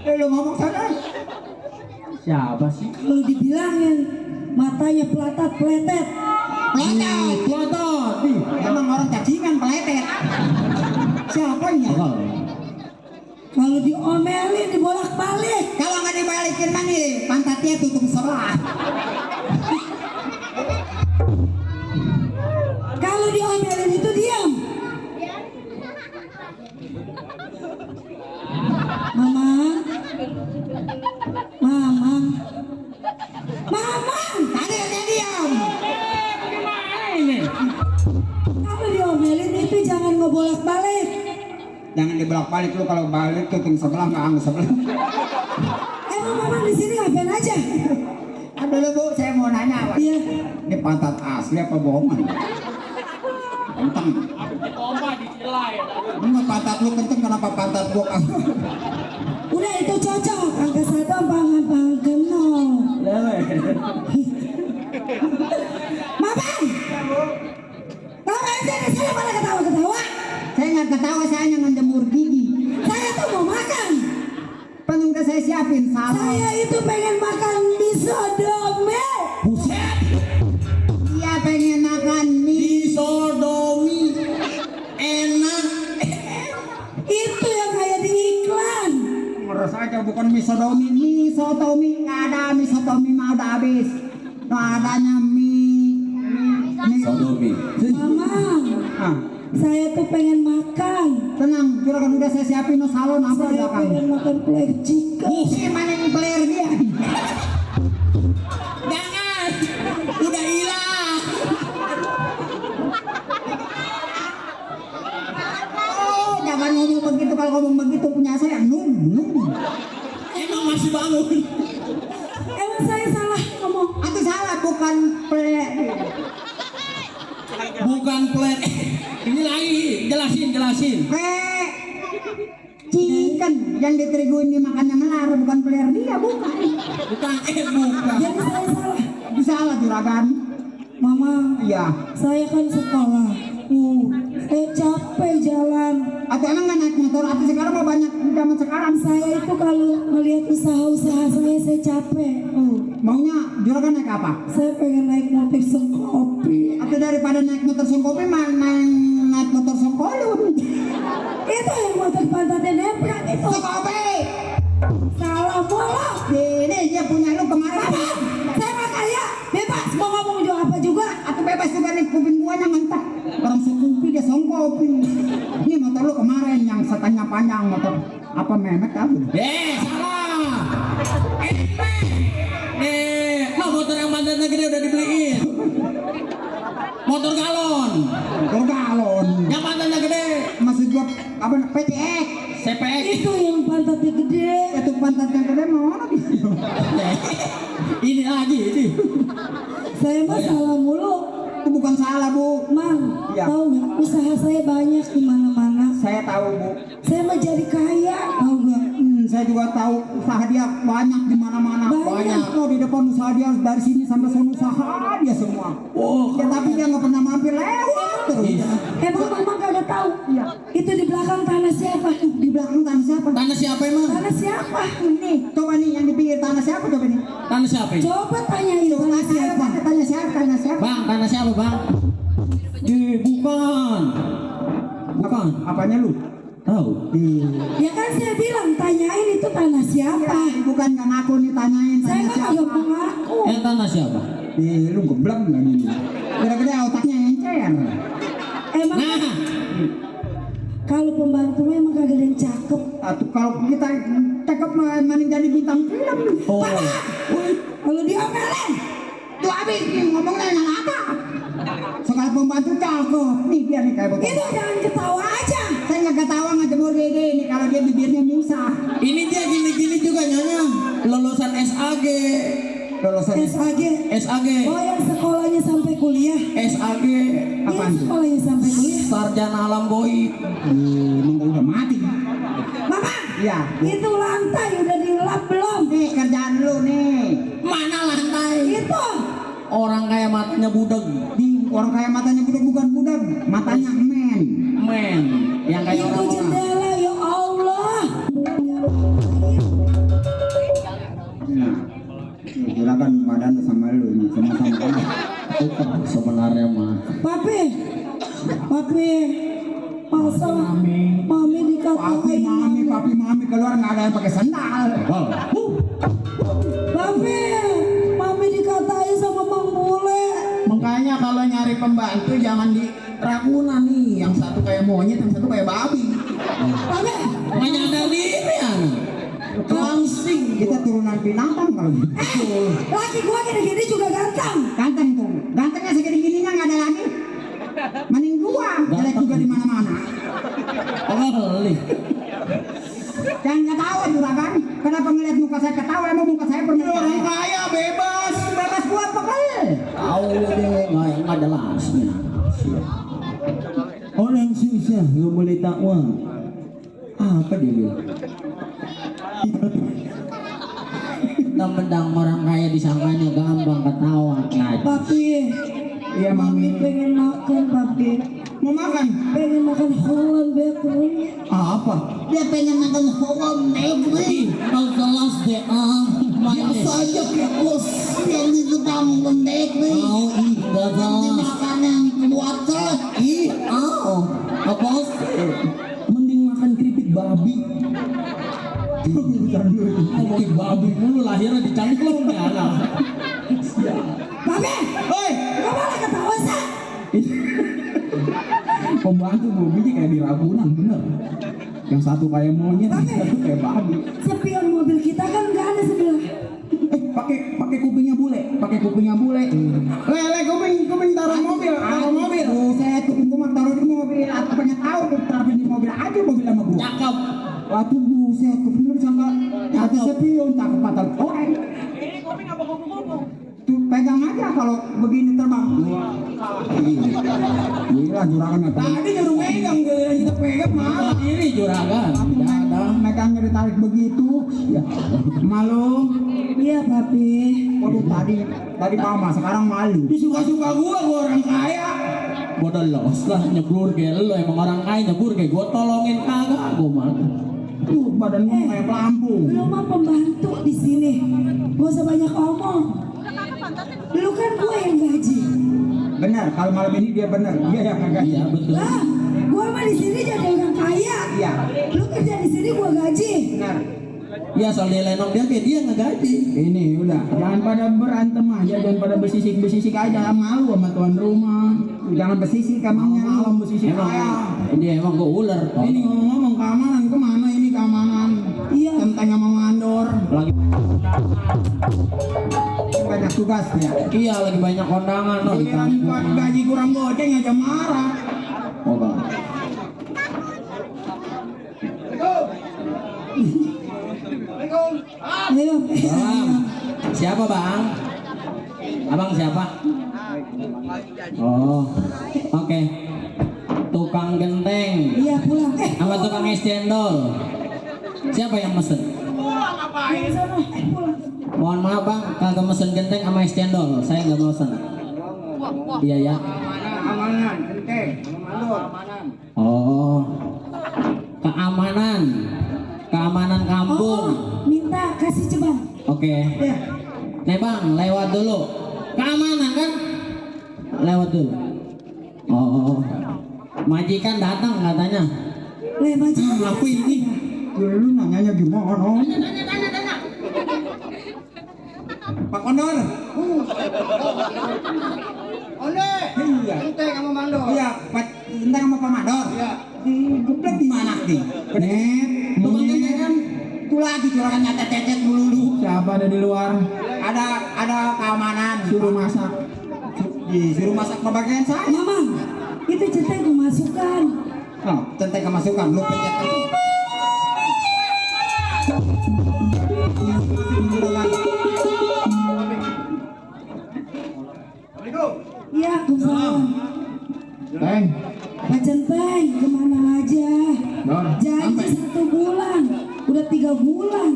Lu ngomong sana. Siapa sih? Kalau dibilangin matanya pelatat peletet. Peletet. Pelatot. Ih, Emang orang cacingan peletet. Siapanya? Kalau diomelin dibolak-balik. Kalau nggak dibalikin mah nih pantatnya tutup sebelah. Kalau diomelin itu diam. Mama. Tadi katanya diam. Kalau diomelin itu jangan ngebolak-balik. Jangan dibolak-balik lu kalau balik tutup sebelah nggak anggur sebelah. Emang mama di sini ngapain aja? Aduh lu Bu, saya mau nanya Pak. Iya. Ini pantat asli apa bohongan? Kentang. Ini pantat lu kenceng kenapa pantat gua kagak? Udah itu cocok. Angka 1 angka 0. Mama sini sini malah ketawa-ketawa. Saya nggak ketawa, saya hanya ngejemur gigi. Saya tuh mau makan. Kan udah saya siapin salah. Saya itu pengen makan mie sodomi. Buset. Iya pengen makan mie. Sodomi. Enak. Itu yang kayak di iklan. Ngurus aja bukan mie sodomi. Mie sodomi nggak ada, mie sodomi mah udah habis. No adanya mie Sodomi. Mama, Ah, saya tuh pengen makan. tenang, juragan udah saya siapin no salon apa Saya belakang. pengen makan player chicken. Si mana yang player dia? Jangan. Udah hilang. Oh, jangan ngomong begitu, kalau ngomong begitu punya saya num. Emang masih bangun. Emang saya salah ngomong. Itu salah bukan player. Bukan plet. Ini lagi. Jelasin. Chicken yang diteriguin dimakannya melar bukan player dia, bukan. Bukan. Jadi saya salah. Salah juragan. Mama, Iya. saya kan sekolah. Saya capek jalan. Atau emang nggak naik motor? Atau sekarang mau banyak zaman sekarang? Saya itu kalau melihat usaha-usaha saya capek. Maunya juragan naik apa? Saya pengen naik motor sengkopi. Atau daripada naik motor songkopi naik motor songkolun. Itu yang motor pantatnya nemprak itu. Songkopi. Salah mulu. Ini dia punya lu kemarin. Saya nggak kaya. Bebas mau ngomong juga apa juga. Atau bebas juga nih kuping gua yang mentah. Orang songkopi dia songkopi. Ini motor lu kemarin yang setengah panjang motor apa memek apa? Salah. Motor yang pantatnya gede udah dibeliin. Motor galon. Motor galon. Yang pantatnya gede. Maksud gua apa? PTX. CPX. Itu yang pantatnya gede. Itu pantatnya gede mana? Ini lagi ini. Saya mah salah mulu. Itu bukan salah Bu. Mang, Iya. tahu nggak? Usaha saya banyak di mana-mana. Saya tahu Bu. Saya mau jadi kaya, tahu nggak? Saya juga tahu usaha dia banyak di mana-mana. Banyak. Oh, di depan usaha dia dari sini sampai sana usaha dia semua. Oh, Ya tapi dia nggak pernah mampir lewat terus. Emang mama kagak tahu? Iya. Itu di belakang tanah siapa? Di belakang tanah siapa? tanah siapa emang? Tanah siapa? Nih, coba nih yang di pinggir tanah siapa coba nih? Tanah siapa ini? Coba tanyain tanah siapa? Tanya siapa? Tanya siapa? Bang, tanah siapa bang? Bukan. Bukan. Apanya lu? Tahu. Ya kan saya bilang tanyain itu tanah siapa. Bukan nggak ngaku nih tanyain Saya tanya kan siapa. agak mengaku. Tanah siapa? Lu geblek nggak nih? Kira-kira otaknya encer. Emang Nah, kalau pembantu memang kagak ada yang cakep. Atau kalau kita cakep mending jadi bintang film. oh, Kalau diomelin, Tuh abis ngomongnya yang apa? Sekali pembantu cakep. Nih dia nih kayak itu begitu. jangan ketawa aja. Saya nggak ketawa ngejemur gini kalau dia bibirnya misah. ini dia gini-gini juga nyonya. Lulusan SAG. Lulusan SAG. SAG. Oh yang sekolahnya sampai kuliah. SAG. Yang sekolahnya sampai kuliah. Sarjana alam goib. nunggu udah mati. Mama, Iya. itu lantai udah dilap belum? Nih kerjaan lu nih. Mana lantai? Itu. Orang kayak matanya budeg. Di orang kayak matanya budak budak, matanya men. Men. Yang kayak Itu orang-orang. jendela ya Allah. Nah, silakan badan sama lu ini sama-sama. Sebenarnya mah. Papi, masa mami dikatain Papi mami keluar nggak ada yang pakai sandal. Papi, mami dikatain sama Bang Bule. Makanya kalau nyari pembantu jangan di Ragunan nih, yang satu kayak monyet, yang satu kayak babi. Papi, Nggak nyadar diri ya. Langsing kita turunan binatang kalau gitu. laki gua gini-gini juga ganteng. Ganteng tuh, gantengnya segini gininya nggak ada lagi. Mending gua, jelek juga di mana-mana. Beli. Jangan ketawa juragan. Kenapa ngeliat muka saya ketawa? Emang muka saya pernah Orang kaya bebas. bebas gua apa kali? Tahu deh nggak jelasnya. Orang susah nggak boleh takwa. Apa dia bilang? Mentang orang kaya disangkanya gampang ketawa. Nah, Papi, Iya mami mami. pengen makan papi. Mau makan? Pengen makan Holland bakery. Apa? dia pengen makan Holland bakery. Nggak jelas deh. Biasa aja kayak bos. Yang itu Holland bakery. Oh, nggak jelas. Makan yang water. Apa sih? Mending makan keripik babi. Ngomongin babi mulu lahirnya di cangklong ya anak. Papi, Hoi, gak boleh ketawa sah. pembantu mobilnya kayak di Ragunan bener. Yang satu kayak monyet, yang satu kayak babi. Spion mobil kita kan gak ada sebelah. Pakai kupingnya bule. Lele kuping taruh mobil. Buset, kuping gua taruh di mobil. Aku pengen tahu tuh taruh di mobil aja mobil sama gua. Cakep. Waktu buset, kuping lu disangka atas sepion tak kepatal koreng. Tuh pegang aja kalau begini terbang. Gila juragan apa? Tadi nyuruh megang, giliran kita pegang malah. Ini juragan. Ada. Megangnya ditarik begitu. Ya. Malu. Iya papi. Waduh tadi mama sekarang malu. Suka-suka gua orang kaya. Bodoh los lah nyebur kayak lo emang orang kaya nyebur kayak gue tolongin kagak gue mah. Tuh badan gua kayak pelampung. Lu mah pembantu di sini. Gak usah banyak omong. Lu kan gua yang gaji. Benar, kalau malam ini dia benar. Dia yang kagak. Iya betul. Lah, gua mah di sini jadi orang kaya. Iya. Lu kerja di sini gua gaji. Benar. Ya soal dia lenong dia ngegaji. Ini udah, jangan pada berantem aja, jangan pada bersisik aja, malu sama tuan rumah. Jangan bersisik kamunya. Malam bersisik Emang aja. ini emang gue ular. Ini ngomong keamanan, kemana ini keamanan? Iya. Tentang sama mandor. Lagi Banyak tugas ya. iya lagi banyak kondangan loh di Giliran kampung. gaji kurang goceng aja marah. Oh bang. Ayo. Bang. Siapa bang? Abang siapa? Oh, oke. Tukang genteng Iya pulang. sama tukang es cendol. Siapa yang mesen? Pulang sana. Pulang. Mohon maaf bang, kagak mesen genteng sama es cendol. Saya nggak mesen. Iya ya. Amanan, genteng, mandor. Oh, keamanan, keamanan kampung. Oh, minta kasih ceban. Oke. Ya. Nih bang, lewat dulu. Keamanan kan? Lewat dulu. Oh, majikan datang katanya. Aku ini. Lu nanyanya gimana? Tanya. Pak Kondor. Ole, Iya. ente kamu mandor. Iya, tentang sama Pak Mandor. Iya. Geblek di mana nih? Net, tukang kan? Itu lagi curagan nyata cecet dulu. Siapa ada di luar? Ada keamanan. Suruh masak. Disuruh masak pembagian saya. Mama, itu centeng kemasukan. Oh, centeng kemasukan, lu pencet aja. Iya, kumsalam. Teng. Pak Centeng, kemana aja? Dor. Janji 1 bulan, udah 3 bulan.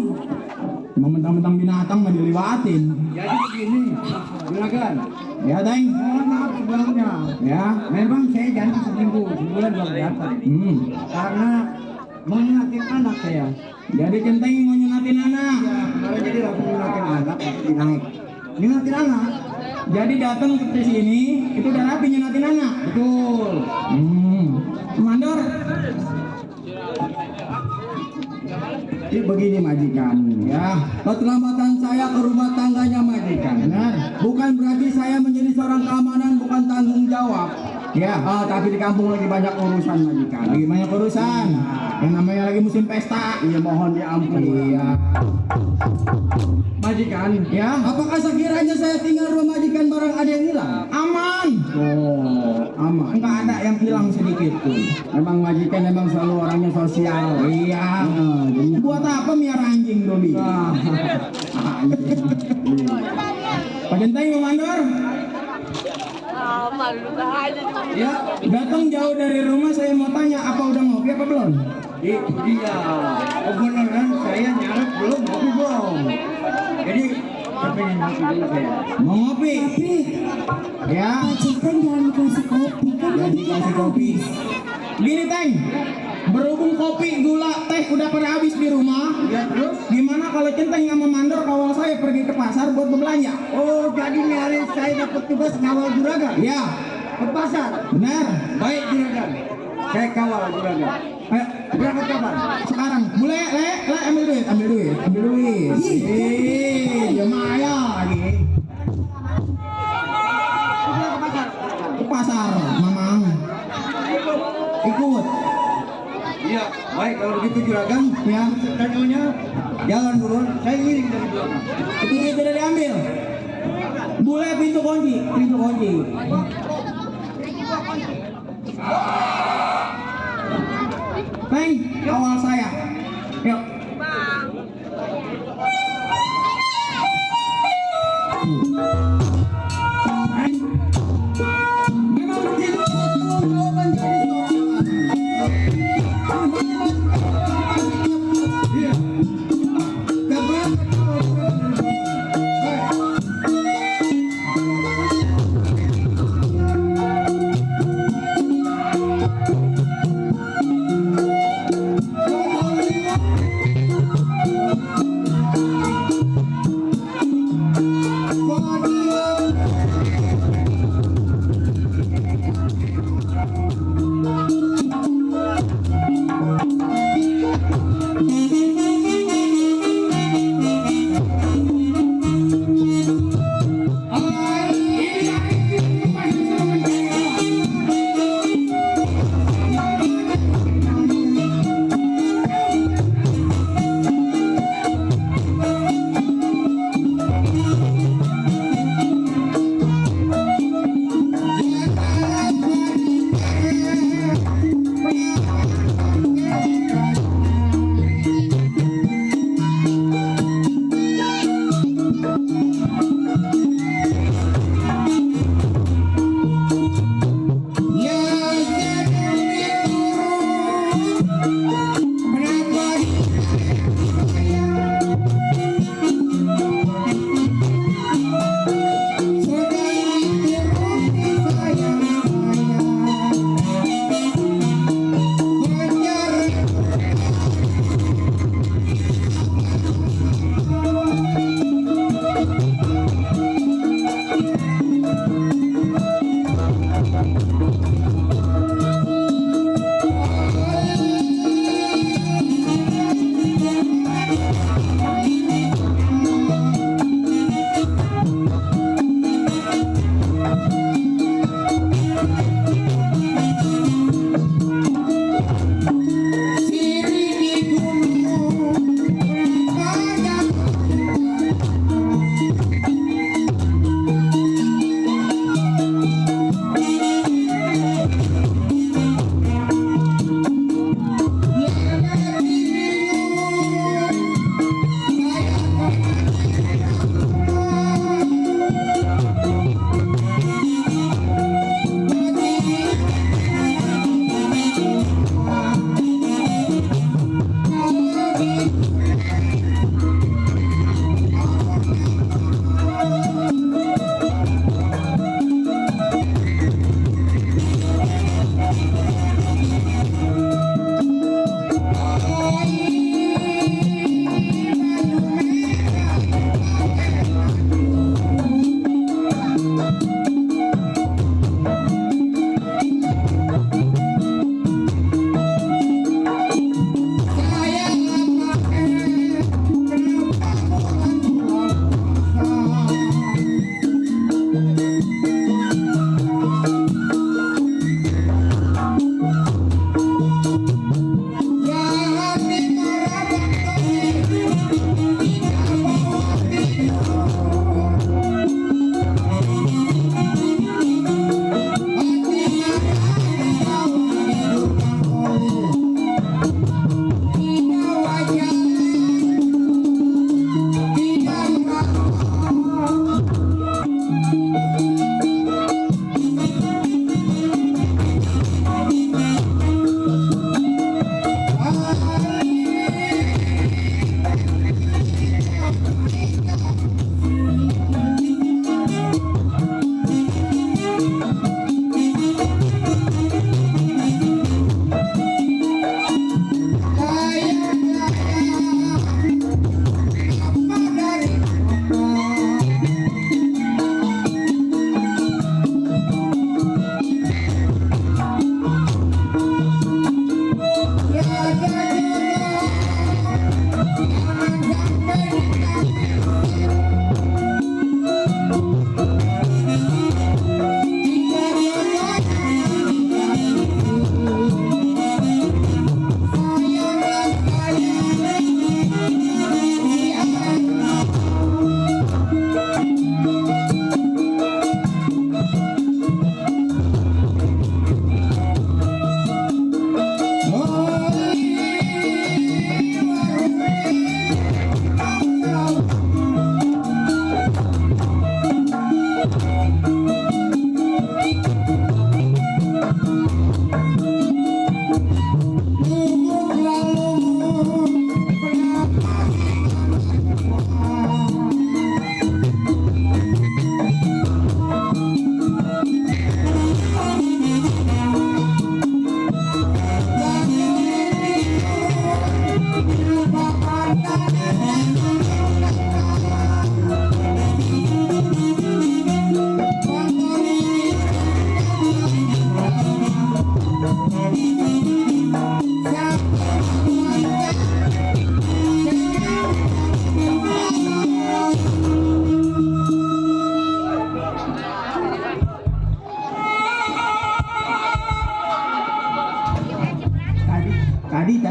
Mau mentang-mentang binatang mah diliwatin. Jadi begini, juragan. Ya, Teng. Mohon maaf sebelumnya. Ya. Memang saya janji seminggu, sebulan belum datang. Karena mengingatin anak saya. Jadi Centeng mau nyunatin anak. Kalau jadi langsung mengingatin anak, dinaik. Mengingatin anak, Jadi datang ke sini itu udah rapi nyunatin anak. betul. Mandor. Jadi begini majikan, ya. Keterlambatan saya ke rumah tangganya majikan. Benar. Bukan berarti saya menjadi seorang keamanan, bukan tanggung jawab. Ya. Tapi di kampung lagi banyak urusan majikan. Lagi banyak urusan. Yang namanya lagi musim pesta. Iya mohon diampuni. Iya. Majikan, Ya. apakah sekiranya saya tinggal rumah majikan barang ada yang hilang? Aman. Oh, aman. Enggak ada yang hilang sedikit pun. Memang majikan memang selalu orangnya sosial. Iya. Jadi Buat apa miara anjing Doli? Wah, anjing. Pak Centeng mau mandor? Malu aja. Ya, Datang jauh dari rumah saya mau tanya apa udah ngopi apa belum? itu dia. Oh benar kan? Saya nyaret belum, tapi belum. Jadi, pengen ngopi dulu saya. Mau ngopi? Tapi Ya. Pak Centeng jangan dikasih kopi kan? Jadi kasih kopi. Gini Teng, berhubung kopi, gula, teh udah pada habis di rumah. Ya terus? Gimana kalau Centeng sama Mandor kawal saya pergi ke pasar buat berbelanja? Oh, jadi ini hari saya dapat tugas ngawal juragan Ya, ke pasar. benar. Baik juragan, saya kawal juragan. Ayo, Berangkat kapan? sekarang. Boleh, ambil duit. Ya Maya lagi. Ke pasar, Mamang. Ikut. Iya, baik kalau begitu juragan. Ya, Tanyanya jalan dulu, saya ngiring dari belakang. itu duit tidak diambil. Boleh pintu kunci. Teng, awal saya. Yuk. Memang begitu jawaban jadi seorang Iya. Gak berangkat kalau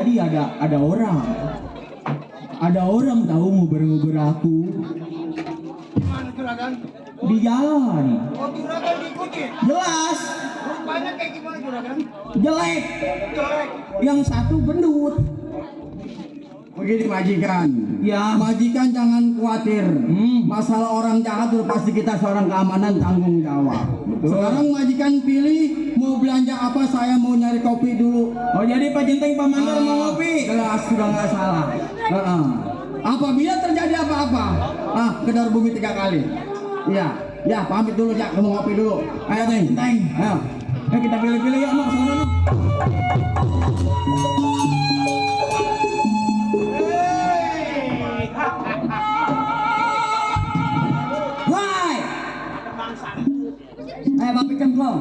Jadi ada orang tahu mau ngobrol aku Gimana juragan? di jalan. Oh, juragan diikutin. Jelas Rupanya kayak gimana juragan? jelek. Jelek. Yang satu gendut. Begini majikan. Ya. Majikan jangan khawatir. Masalah orang jahat udah pasti kita seorang keamanan tanggung jawab. Sekarang majikan pilih mau belanja apa, saya mau nyari kopi dulu. Oh jadi Pak Jenteng Pak Mandor mau ngopi. Jelas sudah nggak salah. Apabila terjadi apa-apa, kedar bumi 3 kali. Ya pamit dulu ya, mau ngopi dulu. Ayo Teng. Ayo. Ayo kita pilih-pilih ya, Mak, sana. Woi. Ayo bapak cemplung.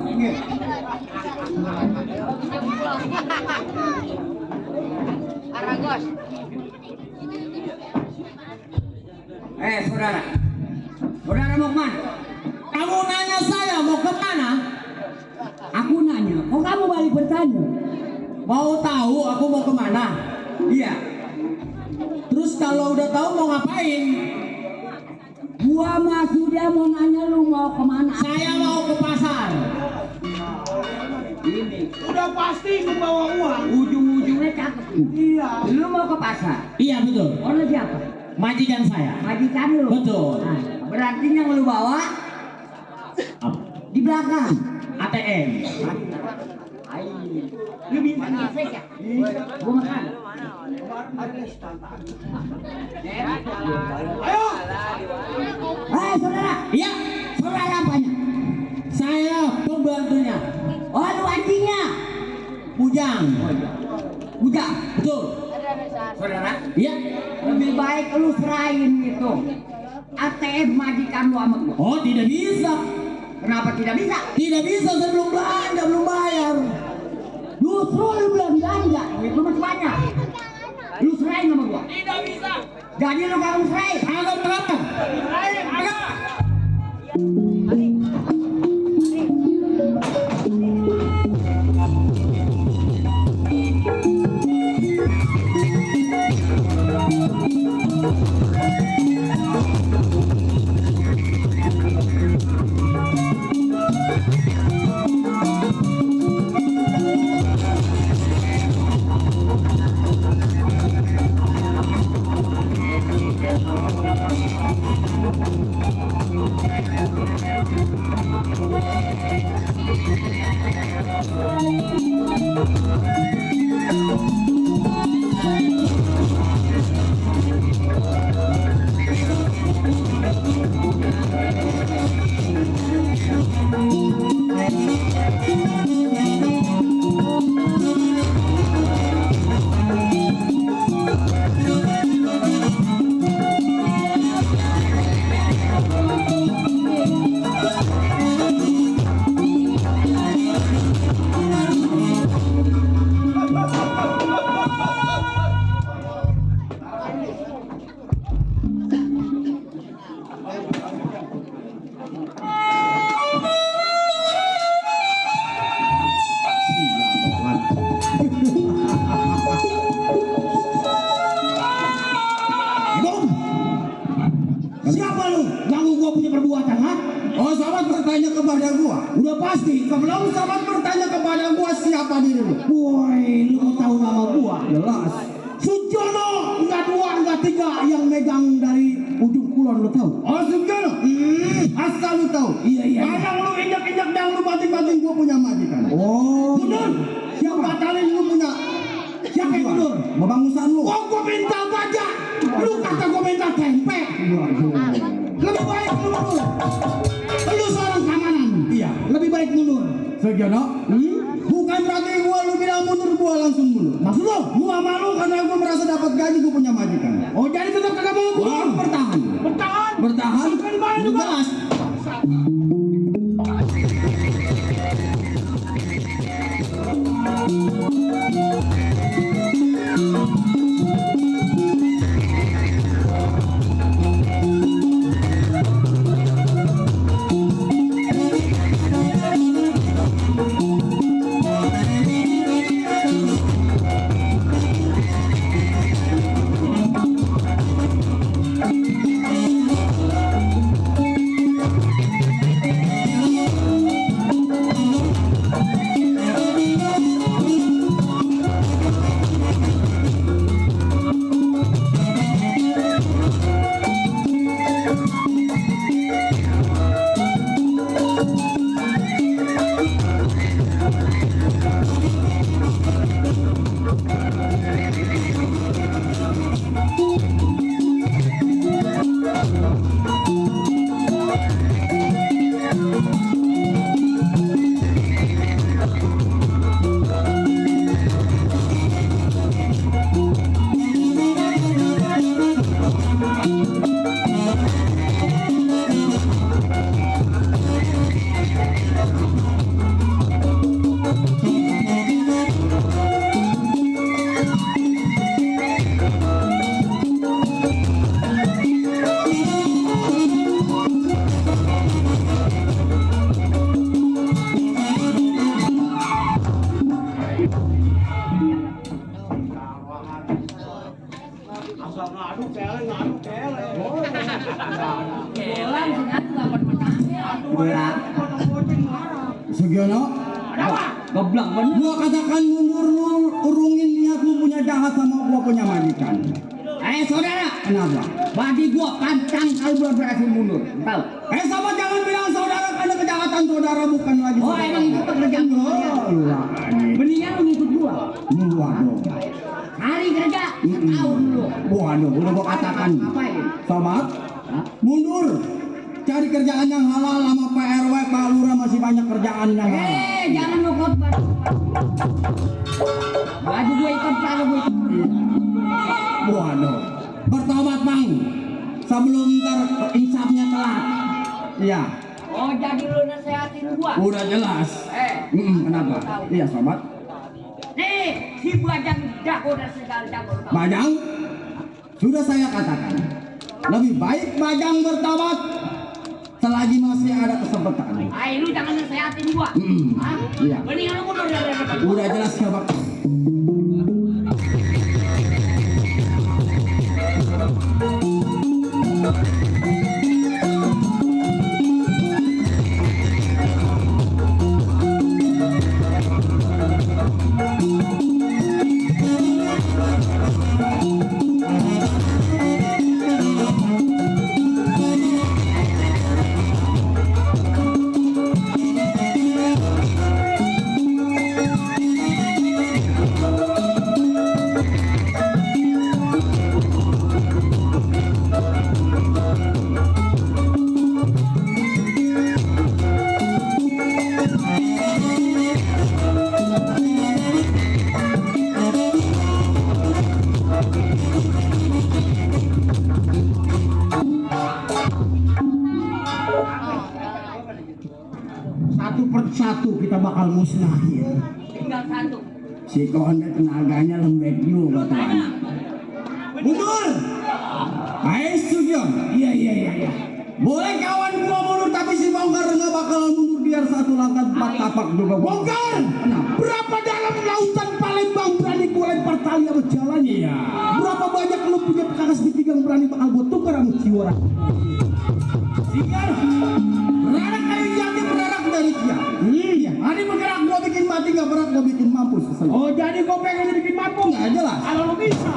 Aragos. Saudara. Saudara mau kemana? Kamu nanya saya mau ke mana? Aku nanya, kok kamu balik bertanya? Mau tahu aku mau kemana? Iya. Terus kalau udah tahu mau ngapain? Gua mah sudah mau nanya lu mau kemana? Saya mau ke pasar. Udah pasti membawa uang. Ujung-ujungnya cakep. Iya. Lu mau ke pasar? Iya betul. Orang siapa? Majikan saya. Majikan lu. Betul. Nah, berarti yang lu bawa Apa? di belakang. ATM. Lu bisa gesek ya? Gua makan. Ayo. Saudara. Iya. Saudara apanya? Saya pembantunya. Oh, lu anjingnya. Bujang. Bujang. Betul. Saudara. Iya. Lebih baik lu serahin itu ATM majikan lu sama gua. Oh tidak bisa. Kenapa tidak bisa? Tidak bisa, saya belum belanja, belum bayar. Justru lu belum belanja, duit lu masih banyak. Lu serahin sama gua. Tidak bisa. Jadi lu kalau serahin, Agak. Siapa lu? Ganggu gua punya perbuatan, ha? Oh, sahabat bertanya kepada gua. Udah pasti. Kalau sahabat bertanya kepada gua, siapa diri lu? Woi, lu mau tahu nama gua? Jelas. Sujono, enggak 2, enggak 3 yang megang dari ujung kulon, lu tahu? Oh, Sujono. Asal lu tahu. Iya. Kadang lu injak-injak dan lu batin-batin gua punya majikan. Oh. Mundur. Siapa batalin lu punya? Siapa yang mundur? Babangusan lu. Oh, gua minta baja. Lu kata gua minta tempe. Lebih baik lu mundur. Lu seorang keamanan. Iya. Lebih baik mundur. Sujono. Bukan berarti gua lu bilang mundur, gua langsung mundur. Maksud lu? Gua malu karena gua merasa dapat gaji, gua punya majikan. Oh, jadi tetap kagak mau mundur? Gua bertahan. Bertahan? Jelas. Iya no. Goblok bener. Gua katakan mundur lu urungin niat lu punya jahat sama gua punya majikan. Saudara, Kenapa? bagi gua pantang kalau belum berhasil mundur. Tahu? Sama jangan bilang saudara karena kejahatan saudara bukan lagi Oh, saudara. emang itu pekerjaan gua. Mendingan lu ngikut gua. Waduh. Hari kerja setahun dulu. Waduh, udah gua katakan. Ngapain? Sobat, mundur. Cari kerjaan yang halal sama Pak RW, Pak Lurah masih banyak kerjaan yang halal. Jangan lu khotbah. Baju gua ikut, kalau gua ikut. Waduh. Bertobat, Bang. Sebelum ntar insafnya telat. Iya, Oh, jadi lu nasehatin gua. udah jelas. Kenapa? Iya, sobat. Nih, si Bajang jago dan segala jago. Bajang, sudah saya katakan. Lebih baik Bajang bertobat selagi masih ada kesempatan. Ayo lu jangan nasehatin gua. Hah? Iya. Mendingan lu mundur dari depan. Udah jelas sobat. Satu persatu kita bakal musnahin. Tinggal satu. Si Konde tenaganya lembek juga tuh anak. Mundur! Hai Sugeng. Iya. Boleh kawan gua mundur tapi si Bongkar nggak bakal mundur biar satu langkah 4 tapak juga. Bongkar! Berapa dalam lautan Palembang berani gua lempar tali sama jalannya? Iya. Berapa banyak lu punya kakas di pinggang berani bakal gua tukar sama jiwa? Sigar! Beranak kayu jati beranak dari dia. Iya. Hari bergerak gua bikin mati nggak berat gua bikin mampus. Oh jadi gua pengen bikin mampu nggak jelas? Kalau lu bisa.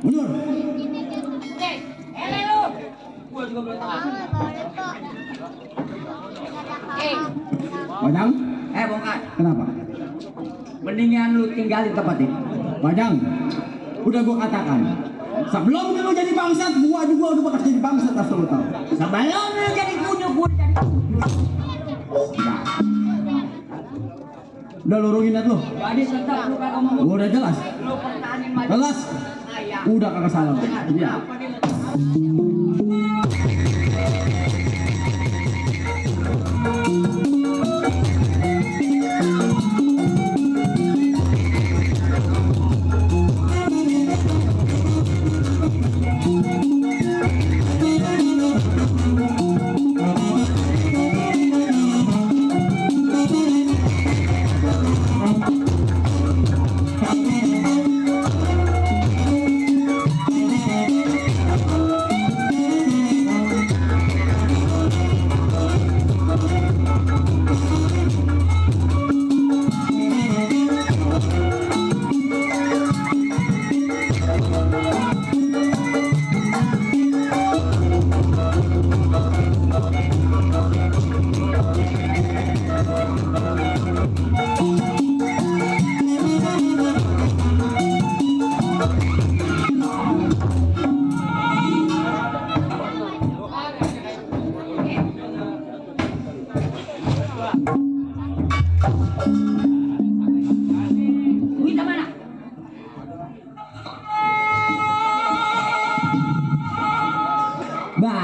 Mundur. Gua juga belum tahu. Bajang, Bongkar. kenapa? Mendingan lu tinggalin tempat ini. Bajang, udah gua katakan. Sebelum lu jadi bangsat, gua juga udah bakal jadi bangsat asal lu tahu. Sebelum lu jadi kunyuk, gua jadi Udah lurungin liat lu. jadi tetap lu kagak ngomong. Gua udah jelas. Lu pertahanin maju. Jelas. Ayah. Udah kagak salah. Iya. Apa dia?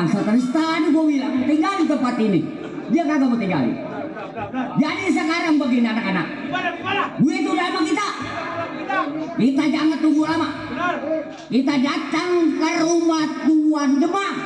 Masa tadi gue bilang tinggalin tempat ini. Dia kagak mau tinggalin. Jadi sekarang begini anak-anak. Duit itu udah sama kita. Kita jangan tunggu lama. Kita datang ke rumah Tuan Demang.